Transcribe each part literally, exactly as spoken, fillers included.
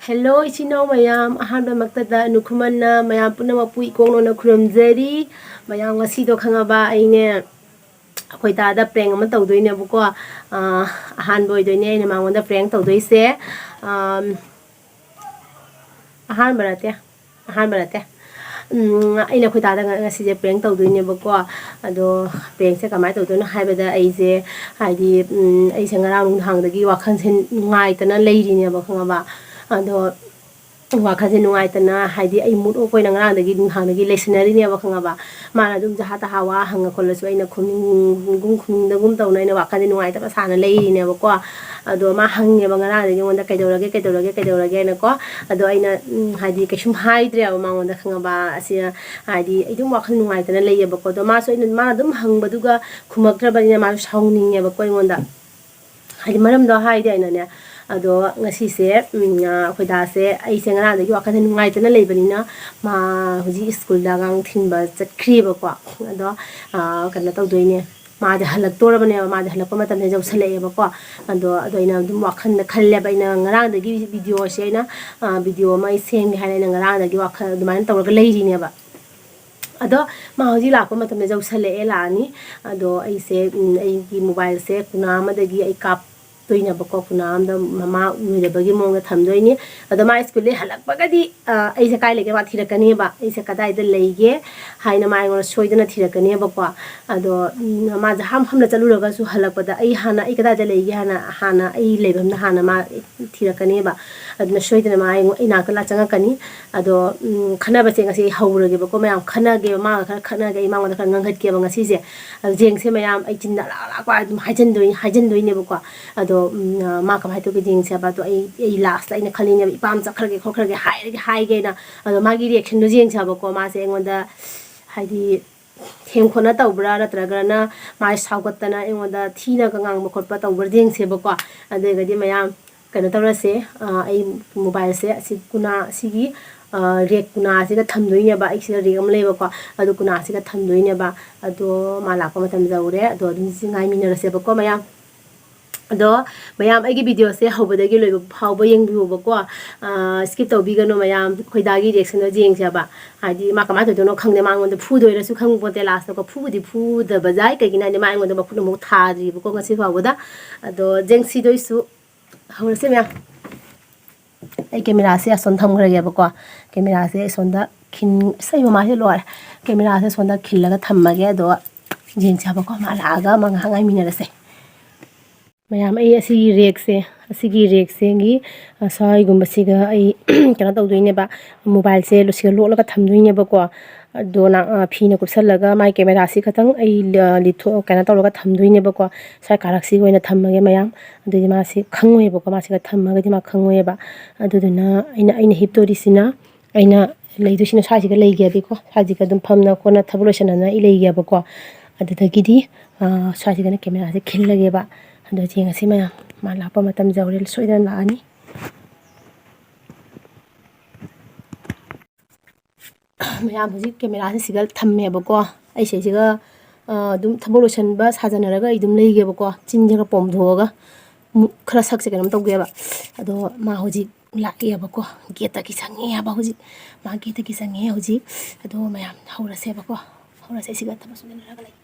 Hello ꯏꯆꯤꯟ ꯏꯅꯥꯎ ꯃꯌꯥꯝ, ꯑꯍꯥꯟꯕꯃꯛꯇꯗ ꯅꯨꯈꯨꯃꯟꯅ ꯃꯌꯥꯝ ꯄꯨꯝꯅꯃꯛꯄꯨ ꯏꯀꯣꯛꯅꯣꯅ ꯈꯨꯔꯨꯝꯖꯔꯤ꯫ ꯃꯌꯥꯝ, ꯉꯁꯤꯗꯣ ꯈꯪꯉꯕ, ꯑꯩꯅꯦ ꯑꯩꯈꯣꯏ ꯗꯥꯗ ꯄ꯭ꯔꯦꯡ ꯑꯃ ꯇꯧꯗꯣꯏꯅꯦꯕꯀꯣ꯫ ꯑꯥ, ꯑꯍꯥꯟꯕ ꯑꯣꯏꯗꯣꯏꯅꯦ ꯑꯩꯅ ꯃꯉꯣꯟꯗ ꯄ꯭ꯔꯦꯡ ꯇꯧꯗꯣꯏꯁꯦ꯫ ꯑꯥꯝ, ꯑꯍꯥꯟꯕ ꯅꯠꯇꯦ, ꯑꯍꯥꯟꯕ ꯅꯠꯇꯦ꯫ ꯎꯝ, ꯑꯩꯅ ꯑꯩꯈꯣꯏ ꯗꯥꯗ ꯉ-, ꯉꯁꯤꯁꯦ ꯄ꯭ꯔꯦꯡ ꯇꯧꯗꯣꯏꯅꯦꯕꯀꯣ꯫ ꯑꯗꯣ ꯄ꯭ꯔꯦꯡꯁꯦ ꯀꯃꯥꯏꯅ ꯇꯧꯗꯣꯏꯅꯣ ꯍꯥꯏꯕꯗ, ꯑꯩꯁꯦ ꯍꯥꯏꯗꯤ, ꯎꯝ, ꯑꯩꯁꯦ ꯉꯔꯥꯡ ꯅꯨꯡꯗꯥꯡꯗꯒꯤ ꯋꯥꯈꯜꯁꯦ ꯅꯨꯡꯉꯥꯏꯇꯅ ꯂꯩꯔꯤꯅꯦꯕ, ꯈꯪꯉꯕ? ꯑꯗꯣ ꯋꯥꯈꯜꯁꯦ ꯅꯨꯡꯉꯥꯏꯇꯅ, ꯍꯥꯏꯗꯤ ꯑꯩ mood off ꯑꯣꯏꯅ ꯉꯔꯥꯡꯗꯒꯤ ꯅꯨꯡꯗꯥꯡꯗꯒꯤ ꯂꯩꯁꯟꯅꯔꯤꯅꯦꯕ, ꯈꯪꯉꯕ? ꯃꯥꯅ ꯑꯗꯨꯝ ꯖꯍꯥ ꯇꯍꯥ ꯋꯥ ꯍꯪꯉ ꯈꯣꯠꯂꯁꯨ ꯑꯩꯅ ꯈꯨꯝꯅꯤꯡꯒꯨꯝ ꯈꯨꯝꯅꯤꯡꯗꯒꯨꯝ ꯇꯧꯅ ꯑꯩꯅ ꯋꯥꯈꯜꯁꯦ ꯅꯨꯡꯉꯥꯏꯇꯕ ꯁꯥꯅ ꯂꯩꯔꯤꯅꯦꯕꯀꯣ꯫ ꯑꯗꯣ ꯃꯥ ꯍꯪꯉꯦꯕ ꯉꯔꯥꯡꯗꯒꯤ ꯑꯩꯉꯣꯟꯗ, "ꯀꯩꯗꯧꯔꯒꯦ, ꯀꯩꯗꯧꯔꯒꯦ, ꯀꯩꯗꯧꯔꯒꯦ?" ꯍꯥꯏꯅꯀꯣ꯫ ꯑꯗꯣ ꯑꯩꯅ, ꯎꯝ, ꯍꯥꯏꯗꯤ ꯀꯩꯁꯨꯝ ꯍꯥꯏꯗ꯭ꯔꯦꯕ ꯃꯉꯣꯟꯗ, ꯈꯪꯉꯕ? ꯑꯁꯤ, ꯍꯥꯏꯗꯤ ꯑꯩ ꯑꯗꯨꯝ ꯋꯥꯈꯜ ꯅꯨꯡꯉꯥꯏꯇꯅ ꯂꯩꯌꯦꯕꯀꯣ꯫ ꯑꯗꯣ ꯃꯥꯁꯨ ꯑꯩꯅ, ꯃꯥꯅ ꯑꯗꯨꯝ ꯍꯪꯕꯗꯨꯒ ꯈꯨꯝꯃꯛꯇ꯭ꯔꯕꯅꯤꯅ ꯃꯥꯁꯨ ꯁꯥꯎꯅꯤꯡꯉꯦꯕꯀꯣ ꯑꯩꯉꯣꯟꯗ꯫ ꯍꯥꯏꯗꯤ ꯃꯔꯝꯗꯣ ꯍꯥꯏꯗꯦ ꯑꯩꯅꯅꯦ꯫ ꯑꯗꯣ ꯉꯁꯤꯁꯦ, ꯎꯝ, ꯑ, ꯑꯩꯈꯣꯏ ꯗꯥꯁꯦ, ꯑꯩꯁꯦ ꯉꯔꯥꯡꯗꯒꯤ ꯋꯥꯈꯜꯁꯦ ꯅꯨꯡꯉꯥꯏꯇꯅ ꯂꯩꯕꯅꯤꯅ, ꯃꯥ ꯍꯧꯖꯤꯛ ꯁ꯭ꯀꯨꯜꯗ ꯑꯉꯥꯡ ꯊꯤꯟꯕ ꯆꯠꯈ꯭ꯔꯤꯕꯀꯣ꯫ ꯑꯗꯣ, ꯑ, ꯀꯩꯅꯣ ꯇꯧꯗꯣꯏꯅꯦ, ꯃꯥꯗꯤ ꯍꯜꯂꯛꯇꯣꯔꯕꯅꯦꯕ, ꯃꯥꯗꯤ ꯍꯜꯂꯛꯄ ꯃꯇꯝꯗ ꯌꯧꯁꯜꯂꯛꯑꯦꯕꯀꯣ꯫ ꯑꯗꯣ, ꯑꯗꯣ ꯑꯩꯅ ꯑꯗꯨꯝ ꯋꯥꯈꯜꯗ ꯈꯜꯂꯦꯕ, ꯑꯩꯅ ꯉꯔꯥꯡꯗꯒꯤ ꯚꯤꯗꯤꯑꯣꯁꯦ ꯑꯩꯅ, ꯑ, ꯚꯤꯗꯤꯑꯣ ꯑꯃ ꯑꯩ ꯁꯦꯝꯒꯦ ꯍꯥꯏꯅ ꯑꯩꯅ ꯉꯔꯥꯡꯗꯒꯤ ꯋꯥꯈꯜ ꯑꯗꯨꯃꯥꯏꯅ ꯇꯧꯔꯒ ꯂꯩꯔꯤꯅꯦꯕ꯫ ꯑꯗꯣ ꯃꯥ ꯍꯧꯖꯤꯛ ꯂꯥꯛꯄ ꯃꯇꯝꯗ ꯌꯧꯁꯜꯂꯛꯑꯦ, ꯂꯥꯛꯑꯅꯤ꯫ ꯑꯗꯣ ꯑꯩꯁꯦ, ꯎꯝ, ꯑꯩꯒꯤ ꯃꯣꯕꯥꯏꯜꯁꯦ ꯀꯨꯅꯥ ꯑꯃꯗꯒꯤ ꯑꯩ ꯀꯥꯞꯇꯣꯏꯅꯦꯕꯀꯣ, ꯀꯨꯅꯥ ꯑꯃꯗ ꯃꯃꯥ ꯎꯔꯣꯏꯗꯕꯒꯤ ꯃꯑꯣꯡꯗ ꯊꯝꯗꯣꯏꯅꯤ꯫ ꯑꯗꯣ ꯃꯥ ꯁ꯭ꯀꯨꯜꯗꯒꯤ ꯍꯜꯂꯛꯄꯒꯗꯤ, ꯑ, ꯑꯩꯁꯦ ꯀꯥꯏ ꯂꯩꯒꯦ ꯃꯥ ꯊꯤꯔꯛꯀꯅꯦꯕ, ꯑꯩꯁꯦ ꯀꯗꯥꯏꯗ ꯂꯩꯒꯦ ꯍꯥꯏꯅ ꯃꯥ ꯑꯩꯉꯣꯟꯗ ꯁꯣꯏꯗꯅ ꯊꯤꯔꯛꯀꯅꯦꯕꯀꯣ꯫ ꯑꯗꯣ, ꯎꯝ, ꯃꯥꯁꯦ ꯍꯥꯝ ꯐꯝꯅ ꯆꯠꯂꯨꯔꯒꯁꯨ ꯍꯜꯂꯛꯄꯗ ꯑꯩ ꯍꯥꯟꯅ, ꯑꯩ ꯀꯗꯥꯏꯗ ꯂꯩꯒꯦ ꯍꯥꯟꯅ, ꯍꯥꯟꯅ ꯑꯩ ꯂꯩꯐꯝꯗ ꯍꯥꯟꯅ ꯃꯥ ꯊꯤꯔꯛꯀꯅꯦꯕ꯫ ꯑꯗꯨꯅ ꯁꯣꯏꯗꯅ ꯃꯥ ꯑꯩꯉꯣꯟ-, ꯑꯩ ꯅꯥꯛꯇ ꯂꯥꯛ ꯆꯪꯉꯛꯀꯅꯤ꯫ ꯑꯗꯣ, ꯎꯝ, ꯈꯟꯅꯕꯁꯦ ꯉꯁꯤ ꯑꯩ ꯍꯧꯔꯒꯦꯕꯀꯣ꯫ ꯃꯌꯥꯝ ꯈꯟꯅꯒꯦꯕ, ꯃꯥꯒ ꯈꯔ ꯈꯠꯅꯒꯦ, ꯑꯩ ꯃꯉꯣꯟꯗ ꯈꯔ ꯉꯥꯡꯈꯠꯀꯦꯕ ꯉꯁꯤꯁꯦ꯫ ꯑꯗꯣ ꯌꯦꯡꯁꯦ ꯃꯌꯥꯝ, ꯑꯩ ꯆꯤꯟꯗ ꯂꯥꯛ ꯂꯥꯛꯄ ꯑꯗꯨꯝ ꯍꯥꯏꯖꯤꯟꯗꯣꯏ-, ꯍꯥꯏꯖꯤꯟꯗꯣꯏꯅꯦꯕꯀꯣ꯫ ꯑꯗꯣ, ꯎꯝ, ꯑ, ꯃꯥ ꯀꯃꯥꯏꯅ ꯇꯧꯒꯦ ꯌꯦꯡꯁꯦ ꯍꯥꯏꯕ꯫ ꯑꯗꯣ ꯑꯩ, ꯑꯩ ꯂꯥꯁꯇ ꯑꯩꯅ ꯈꯜꯂꯤꯅꯦꯕ, ꯏꯄꯥꯝ ꯆꯠꯈ꯭ꯔꯒꯦ ꯈꯣꯠꯈ꯭ꯔꯒꯦ, ꯍꯥꯏꯔꯒꯦ ꯍꯥꯏꯒꯦꯅ꯫ ꯑꯗꯣ ꯃꯥꯒꯤ ꯔꯤꯌꯦꯛꯁꯟꯗꯣ ꯌꯦꯡꯁꯦ ꯍꯥꯏꯕꯀꯣ꯫ ꯃꯥꯁꯦ ꯑꯩꯉꯣꯟꯗ ꯍꯥꯏꯗꯤ ꯊꯦꯝ ꯈꯣꯠꯅ ꯇꯧꯕ꯭ꯔꯥ, ꯅꯠꯇ꯭ꯔꯒꯅ ꯃꯥꯁꯦ ꯁꯥꯎꯒꯠꯇꯅ ꯑꯩꯉꯣꯟꯗ ꯊꯤꯅꯒ ꯉꯥꯡꯕ ꯈꯣꯠꯄ ꯇꯧꯕ꯭ꯔꯥ ꯌꯦꯡꯁꯦꯕꯀꯣ꯫ ꯑꯗꯨ ꯑꯣꯏꯔꯒꯗꯤ ꯃꯌꯥꯝ ꯀꯩꯅꯣ ꯇꯧꯔꯁꯦ, ꯑ, ꯑꯩ ꯃꯣꯕꯥꯏꯜꯁꯦ ꯑꯁꯤ ꯀꯨꯅꯥ, ꯑꯁꯤꯒꯤ, ꯑ, ꯔꯦꯛ ꯀꯨꯅꯥꯁꯤꯒ ꯊꯝꯗꯣꯏꯅꯦꯕ꯫ ꯑꯩ ꯁꯤꯗ ꯔꯦꯛ ꯑꯃ ꯂꯩꯕꯀꯣ, ꯑꯗꯨ ꯀꯨꯅꯥꯁꯤꯒ ꯊꯝꯗꯣꯏꯅꯦꯕ꯫ ꯑꯗꯣ ꯃꯥ ꯂꯥꯛꯄ ꯃꯇꯝ ꯌꯧꯔꯦ꯫ ꯑꯗꯣ ꯑꯗꯨꯝ ꯁꯤ ꯉꯥꯏꯃꯤꯟꯅꯔꯁꯦꯕꯀꯣ ꯃꯌꯥꯝ꯫ ꯑꯗꯣ ꯃꯌꯥꯝ, ꯑꯩꯒꯤ videoꯁꯦ ꯍꯧꯕꯗꯒꯤ ꯂꯣꯏꯕ ꯐꯥꯎꯕ ꯌꯦꯡꯕꯤꯌꯣꯕꯀꯣ꯫ ꯑꯥ, skip ꯇꯧꯕꯤꯒꯅꯨ ꯃꯌꯥꯝ, ꯑꯩꯈꯣꯏ ꯗꯥꯒꯤ reactionꯗꯣ ꯌꯦꯡꯁꯦꯕ꯫ ꯍꯥꯏꯗꯤ ꯃꯥ ꯀꯃꯥꯏꯅ ꯇꯧꯗꯣꯏꯅꯣ ꯈꯪꯗꯦ, ꯃꯉꯣꯟꯗ ꯐꯨꯗꯣꯏꯔꯁꯨ ꯈꯪꯄꯣꯟꯇꯦ lastꯇꯀꯣ꯫ ꯐꯨꯕꯨꯗꯤ ꯐꯨꯗꯕ ꯌꯥꯏ, ꯀꯩꯒꯤꯅꯣ ꯍꯥꯏꯗꯤ ꯃꯥ ꯑꯩꯉꯣꯟꯗ ꯃꯈꯨꯠ ꯑꯃꯨꯛ ꯊꯥꯗ꯭ꯔꯤꯕꯀꯣ ꯉꯁꯤ ꯐꯥꯎꯕꯗ꯫ ꯑꯗꯣ ꯌꯦꯡꯁꯤꯗꯣꯏꯁꯨ ꯍꯧꯔꯁꯦ ꯃꯌꯥꯝ꯫ ꯑꯩ cameraꯁꯦ ꯑꯁꯣꯝ ꯊꯝꯈ꯭ꯔꯒꯦꯕꯀꯣ꯫ Cameraꯁꯦ ꯑꯁꯣꯝꯗ ꯈꯤꯟ-, ꯑꯁ, ꯑꯩ ꯃꯃꯥꯏꯁꯦ ꯂꯣꯏꯔꯦ꯫ Cameraꯁꯦ ꯑꯁꯣꯝꯗ ꯈꯤꯜꯂꯒ ꯊꯝꯃꯒꯦ, ꯑꯗꯣ ꯌꯦꯡꯁꯦ ꯍꯥꯏꯕꯀꯣ꯫ ꯃꯥ ꯂꯥꯛꯑꯒ ꯑꯃ ꯉꯥꯏꯍꯥꯛ ꯉꯥꯏꯃꯤꯟꯅꯔꯁꯦ꯫ ꯃꯌꯥꯝ, ꯑꯩ ꯑꯁꯤꯒꯤ rackꯁꯦ, ꯑꯁꯤꯒꯤ rackꯁꯤꯒꯤ, ꯑ, ꯁ꯭ꯋꯥꯏꯒꯨꯝꯕꯁꯤꯒ ꯑꯩ ꯀꯩꯅꯣ ꯇꯧꯗꯣꯏꯅꯦꯕ, mobileꯁꯦ ꯁꯤꯒ ꯂꯣꯠꯂꯒ ꯊꯝꯗꯣꯏꯅꯦꯕꯀꯣ꯫ ꯑꯗꯣ ꯅ-, ꯑ, ꯐꯤꯅ ꯀꯨꯞꯁꯜꯂꯒ ꯃꯥꯏ cameraꯁꯤ ꯈꯛꯇꯪ ꯑꯩ ꯂ-, ꯂꯤꯊꯣꯛ-, ꯀꯩꯅꯣ ꯇꯧꯔꯒ ꯊꯝꯗꯣꯏꯅꯦꯕꯀꯣ꯫ ꯁ꯭ꯋꯥꯏ ꯀꯥꯔꯛꯁꯤꯒ ꯑꯣꯏꯅ ꯊꯝꯃꯒꯦ ꯃꯌꯥꯝ꯫ ꯑꯗꯨꯗꯤ ꯃꯥꯁꯤ ꯈꯪꯉꯣꯏꯕꯀꯣ, ꯃꯥꯁꯤꯒ ꯊꯝꯃꯒꯗꯤ ꯃꯥ ꯈꯪꯉꯣꯏꯕ꯫ ꯑꯗꯨꯗꯨꯅ ꯑꯩꯅ, ꯑꯩꯅ ꯍꯤꯞꯇꯣꯔꯤꯁꯤꯅ, ꯑꯩꯅ ꯂꯩꯗꯣꯏꯁꯤꯅ ꯁ꯭ꯋꯥꯏꯁꯤꯒ ꯂꯩꯒꯦꯕꯀꯣ꯫ ꯁ꯭ꯋꯥꯏꯁꯤꯒ ꯑꯗꯨꯝ ꯐꯝꯅ ꯈꯣꯠꯅ ꯊꯕꯛ ꯂꯣꯏꯁꯟꯅꯅ ꯑꯩ ꯂꯩꯒꯦꯕꯀꯣ꯫ ꯑꯗꯨꯗꯒꯤꯗꯤ, ꯑ, ꯁ꯭ꯋꯥꯏꯁꯤꯗꯅ cameraꯁꯦ ꯈꯤꯜꯂꯒꯦꯕ꯫ ꯑꯗꯣ ꯌꯦꯡꯉꯁꯤ ꯃꯌꯥꯝ, ꯃꯥ ꯂꯥꯛꯄ ꯃꯇꯝ ꯌꯧꯔꯦ, ꯁꯣꯏꯗꯅ ꯂꯥꯛꯑꯅꯤ꯫ ꯃꯌꯥꯝ, ꯍꯧꯖꯤꯛ cameraꯁꯦ ꯁꯤꯒ ꯊꯝꯃꯦꯕꯀꯣ꯫ ꯑꯩ ꯁꯤꯁꯤꯒ, ꯑ, ꯑꯗꯨꯝ ꯊꯕꯛ ꯂꯣꯏꯁꯟꯕ ꯁꯥꯖꯟꯅꯔꯒ ꯑꯩ ꯑꯗꯨꯝ ꯂꯩꯒꯦꯕꯀꯣ꯫ ꯆꯤꯟꯁꯤꯒ ꯄꯣꯝꯊꯣꯛꯑꯒ, ꯃꯨ-, ꯈꯔ ꯁꯛꯁꯦ ꯀꯩꯅꯣꯝ ꯇꯧꯒꯦꯕ꯫ ꯑꯗꯣ ꯃꯥ ꯍꯧꯖꯤꯛ ꯂꯥꯛꯑꯦꯕꯀꯣ꯫ Gateꯇꯒꯤ ꯆꯪꯉꯛꯑꯦ ꯍꯥꯏꯕ ꯍꯧꯖꯤꯛ꯫ ꯃꯥ gateꯇꯒꯤ ꯆꯪꯉꯛꯑꯦ ꯍꯧꯖꯤꯛ꯫ ꯑꯗꯣ ꯃꯌꯥꯝ ꯍꯧꯔꯁꯦꯕꯀꯣ꯫ ꯍꯧꯔꯁꯦ, ꯁꯤꯒ ꯊꯕꯛ ꯁꯨꯖꯟꯅꯔꯒ ꯂꯩ꯫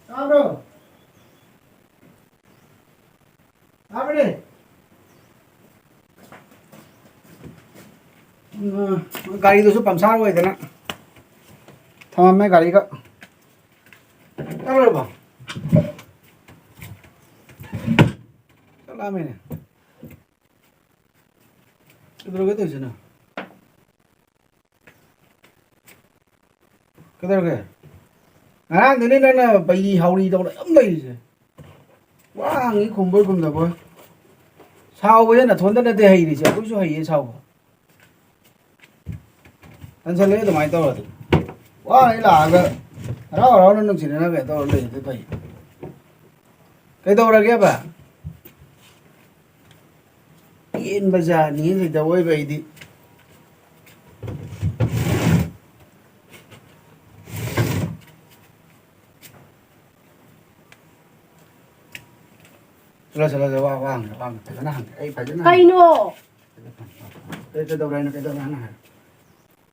ꯇꯥꯕ꯭ꯔꯣ? ꯇꯥꯕ꯭ꯔꯅꯦ? ꯎꯝ, ꯒꯥꯔꯤꯗꯨꯁꯨ puncture ꯑꯣꯏꯗꯅ ꯊꯝꯃꯝꯃꯦ ꯒꯥꯔꯤꯒ꯫ ꯆꯠꯂꯨꯔꯕꯣ? ꯆꯠꯂꯛꯑꯃꯤꯅꯦ꯫ ꯀꯩꯗꯧꯔꯒꯦ ꯇꯧꯔꯤꯁꯤꯅ? ꯀꯩꯗꯧꯔꯒꯦ? ꯉꯔꯥꯡꯗꯩꯅꯦ ꯅꯪꯅ ꯕꯩꯔꯤ ꯍꯥꯎꯔꯤ ꯇꯧꯔ ꯑꯗꯨꯝ ꯂꯩꯔꯤꯁꯦ꯫ ꯋꯥ ꯍꯪꯉꯤ ꯈꯨꯝꯕꯣꯏ ꯈꯨꯝꯗꯕꯣꯏ꯫ ꯁꯥꯎꯕꯁꯦ ꯅꯊꯣꯟꯗ ꯅꯠꯇꯦ ꯍꯩꯔꯤꯁꯦ, ꯑꯩꯈꯣꯏꯁꯨ ꯍꯩꯌꯦ ꯁꯥꯎꯕ꯫ ꯇꯟꯁꯜꯂꯛꯑꯦ ꯑꯗꯨꯃꯥꯏꯅ ꯇꯧꯔꯗꯤ꯫ ꯋꯥꯅ ꯂꯥꯛꯑꯒ ꯍꯔꯥꯎ ꯍꯔꯥꯎꯅ ꯅꯨꯡꯁꯤꯅꯅ ꯀꯩꯅꯣ ꯇꯧꯔ ꯂꯩꯔꯗꯤ ꯐꯩ꯫ ꯀꯩꯗꯧꯔꯒꯦꯕ? ꯄꯦꯟꯕ ꯖꯥꯠꯅꯤ ꯀꯩꯗꯧꯋꯦꯕ ꯑꯩꯗꯤ꯫ ꯆꯠꯂꯣ, ꯆꯠꯂꯣ, ꯆꯠꯂꯣ, ꯋꯥ, ꯋꯥ ꯍꯪꯉꯦ, ꯋꯥ ꯍꯪꯉꯦ꯫ ꯐꯖꯅ ꯍꯪꯉꯦ, ꯑꯩ ꯐꯖꯅ ꯍꯪꯉꯦ꯫ ꯀꯩꯅꯣ? ꯀꯩ-, ꯀꯩꯗꯧꯔꯦ ꯍꯥꯏꯅꯣ, ꯀꯩꯗꯧꯔꯦ ꯍꯥꯏꯅꯣ ꯍꯥꯏꯔꯣ꯫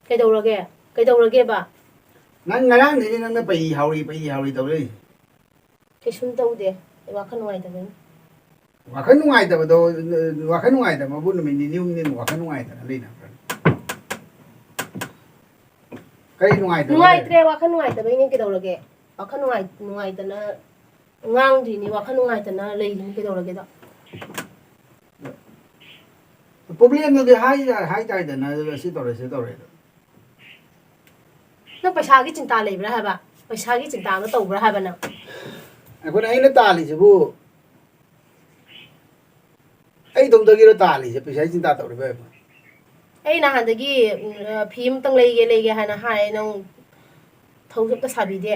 ꯀꯩꯗꯧꯔꯒꯦ? ꯀꯩꯗꯧꯔꯒꯦꯕ? ꯅꯪ ꯉꯔꯥꯡꯗꯒꯤ ꯅꯪꯅ ꯄꯩ ꯍꯥꯎꯔꯤ, ꯄꯩ ꯍꯥꯎꯔꯤ ꯇꯧ ꯂꯩ꯫ ꯀꯩꯁꯨꯝ ꯇꯧꯗꯦ꯫ ꯑꯩ ꯋꯥꯈꯜ ꯅꯨꯡꯉꯥꯏꯇꯕꯩꯅꯤ꯫ ꯋꯥꯈꯜ ꯅꯨꯡꯉꯥꯏꯇꯕꯗꯣ, ꯋꯥꯈꯜ ꯅꯨꯡꯉꯥꯏꯇꯕꯕꯨ ꯅꯨꯃꯤꯠ ꯅꯤꯅꯤ ꯍꯨꯝꯅꯤ ꯋꯥꯈꯜ ꯅꯨꯡꯉꯥꯏꯇꯅ ꯂꯩꯅꯕ꯭ꯔꯥ? ꯀꯔꯤ ꯅꯨꯡꯉꯥꯏꯇꯕ ꯂꯩꯔꯦ? ꯅꯨꯡꯉꯥꯏꯇ꯭ꯔꯦ, ꯋꯥꯈꯜ ꯅꯨꯡꯉꯥꯏꯇꯕꯩꯅꯦ꯫ ꯀꯩꯗꯧꯔꯒꯦ? ꯋꯥꯈꯜ ꯅꯨꯡꯉꯥꯏ-, ꯅꯨꯡꯉꯥꯏꯇꯅ ꯉꯥꯡꯗ꯭ꯔꯤꯅꯤ, ꯋꯥꯈꯜ ꯅꯨꯡꯉꯥꯏꯇꯅ ꯂꯩꯔꯤꯅꯤ꯫ ꯀꯩꯗꯧꯔꯒꯦꯗꯣ? ꯄ꯭ꯔꯣꯕ꯭ꯂꯦꯝꯗꯨꯗꯤ ꯍꯥꯏ-, ꯍꯥꯏꯇꯥꯏꯗꯅ, ꯑꯗꯨꯒ ꯁꯤ ꯇꯧꯔꯦ, ꯁꯤ ꯇꯧꯔꯦ ꯑꯗꯣ꯫ ꯅꯪ ꯄꯩꯁꯥꯒꯤ ꯆꯤꯟꯇꯥ ꯂꯩꯕ꯭ꯔꯥ ꯍꯥꯏꯕ? ꯄꯩꯁꯥꯒꯤ ꯆꯤꯟꯇꯥ ꯑꯃ ꯇꯧꯕ꯭ꯔꯥ ꯍꯥꯏꯕ ꯅꯪ? ꯑꯩꯈꯣꯏꯅ, ꯑꯩꯅ ꯇꯥꯜꯂꯤꯁꯤꯕꯨ ꯑꯩ ꯏꯇꯣꯝꯇꯒꯤꯔꯣ ꯇꯥꯜꯂꯤꯁꯦ? ꯄꯩꯁꯥꯒꯤ ꯆꯤꯟꯇꯥ ꯇꯧꯔꯤꯕ ꯍꯥꯏꯕ? ꯑꯩ ꯅꯍꯥꯟꯗꯒꯤ, ꯎꯝ, ꯐꯤ ꯑꯃꯇꯪ ꯂꯩꯒꯦ, ꯂꯩꯒꯦ ꯍꯥꯏꯅ ꯍꯥꯏ, ꯅꯪ ꯊꯧꯁꯨ ꯑꯝꯇ ꯁꯥꯕꯤꯗꯦ꯫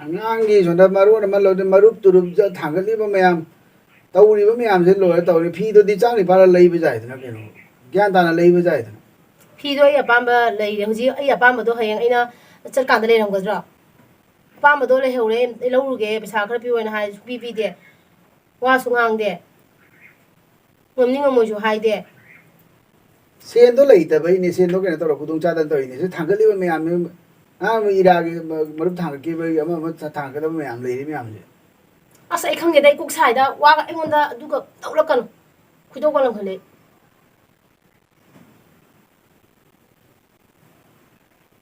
ꯑꯉꯥꯡꯒꯤ ꯁꯣꯝꯗ ꯃꯔꯣꯟ ꯑꯃ ꯂꯧꯗꯦ, ꯃꯔꯨꯞ ꯇꯨꯔꯨꯞ ꯊꯥꯡꯒꯠꯂꯤꯕ ꯃꯌꯥꯝ, ꯇꯧꯔꯤꯕ ꯃꯌꯥꯝꯁꯦ ꯂꯣꯏꯔ ꯇꯧꯔꯤ꯫ ꯐꯤꯗꯨꯗꯤ ꯆꯥꯝ ꯅꯤꯄꯥꯜ ꯂꯩꯕ ꯌꯥꯏꯗꯅ, ꯀꯩꯅꯣ, ꯒ꯭ꯌꯥꯟ ꯇꯥꯅ ꯂꯩꯕ ꯌꯥꯏꯗꯅ꯫ ꯐꯤꯗꯣ ꯑꯩ ꯑꯄꯥꯝꯕ ꯂꯩꯔꯦ꯫ ꯍꯧꯖꯤꯛ ꯑꯩ ꯑꯄꯥꯝꯕꯗꯣ ꯍꯌꯦꯡ ꯑꯩꯅ ꯆꯠꯀꯥꯟꯗ ꯂꯩꯔꯝꯒꯗ꯭ꯔꯣ? ꯑꯄꯥꯝꯕꯗꯣ ꯂꯩꯍꯧꯔꯦ, ꯑꯩ ꯂꯧꯔꯨꯒꯦ, ꯄꯩꯁꯥ ꯈꯔ ꯄꯤꯌꯨ ꯍꯥꯏꯅ ꯍꯥꯏ, ꯁꯨꯡꯄꯤ ꯄꯤꯗꯦ꯫ ꯋꯥꯁꯨ ꯉꯥꯡꯗꯦ꯫ ꯉꯝꯅꯤ ꯉꯝꯃꯣꯏꯁꯨ ꯍꯥꯏꯗꯦ꯫ ꯁꯦꯟꯗꯣ ꯂꯩꯇꯕꯩꯅꯦ, ꯁꯦꯟꯗꯣ ꯀꯩꯅꯣ ꯇꯧꯔ ꯈꯨꯗꯣꯡ ꯆꯥꯗꯅ ꯇꯧꯔꯤꯅꯦ꯫ ꯁꯤ ꯊꯥꯡꯒꯠꯂꯤꯕ ꯃꯌꯥꯝ, ꯑꯉꯥꯡ ꯏꯔꯥꯒꯤ ꯃ-, ꯃꯔꯨꯞ ꯊꯥꯡꯒꯠꯈꯤꯕꯒꯤ ꯑꯃ ꯑꯃ ꯊꯥꯡꯒꯠꯀꯗꯕ ꯃꯌꯥꯝ ꯂꯩꯔꯤ ꯃꯌꯥꯝꯁꯦ꯫ ꯑꯁ, ꯑꯩ ꯈꯪꯗꯦꯗ, ꯑꯩ ꯀꯣꯛ ꯁꯥꯏꯗ꯫ ꯋꯥꯒ ꯑꯩꯉꯣꯟꯗ ꯑꯗꯨꯒ ꯇꯧꯔꯛꯀꯅꯨ꯫ ꯈꯣꯏꯗꯧꯒ ꯂꯪꯈꯠꯂꯦ꯫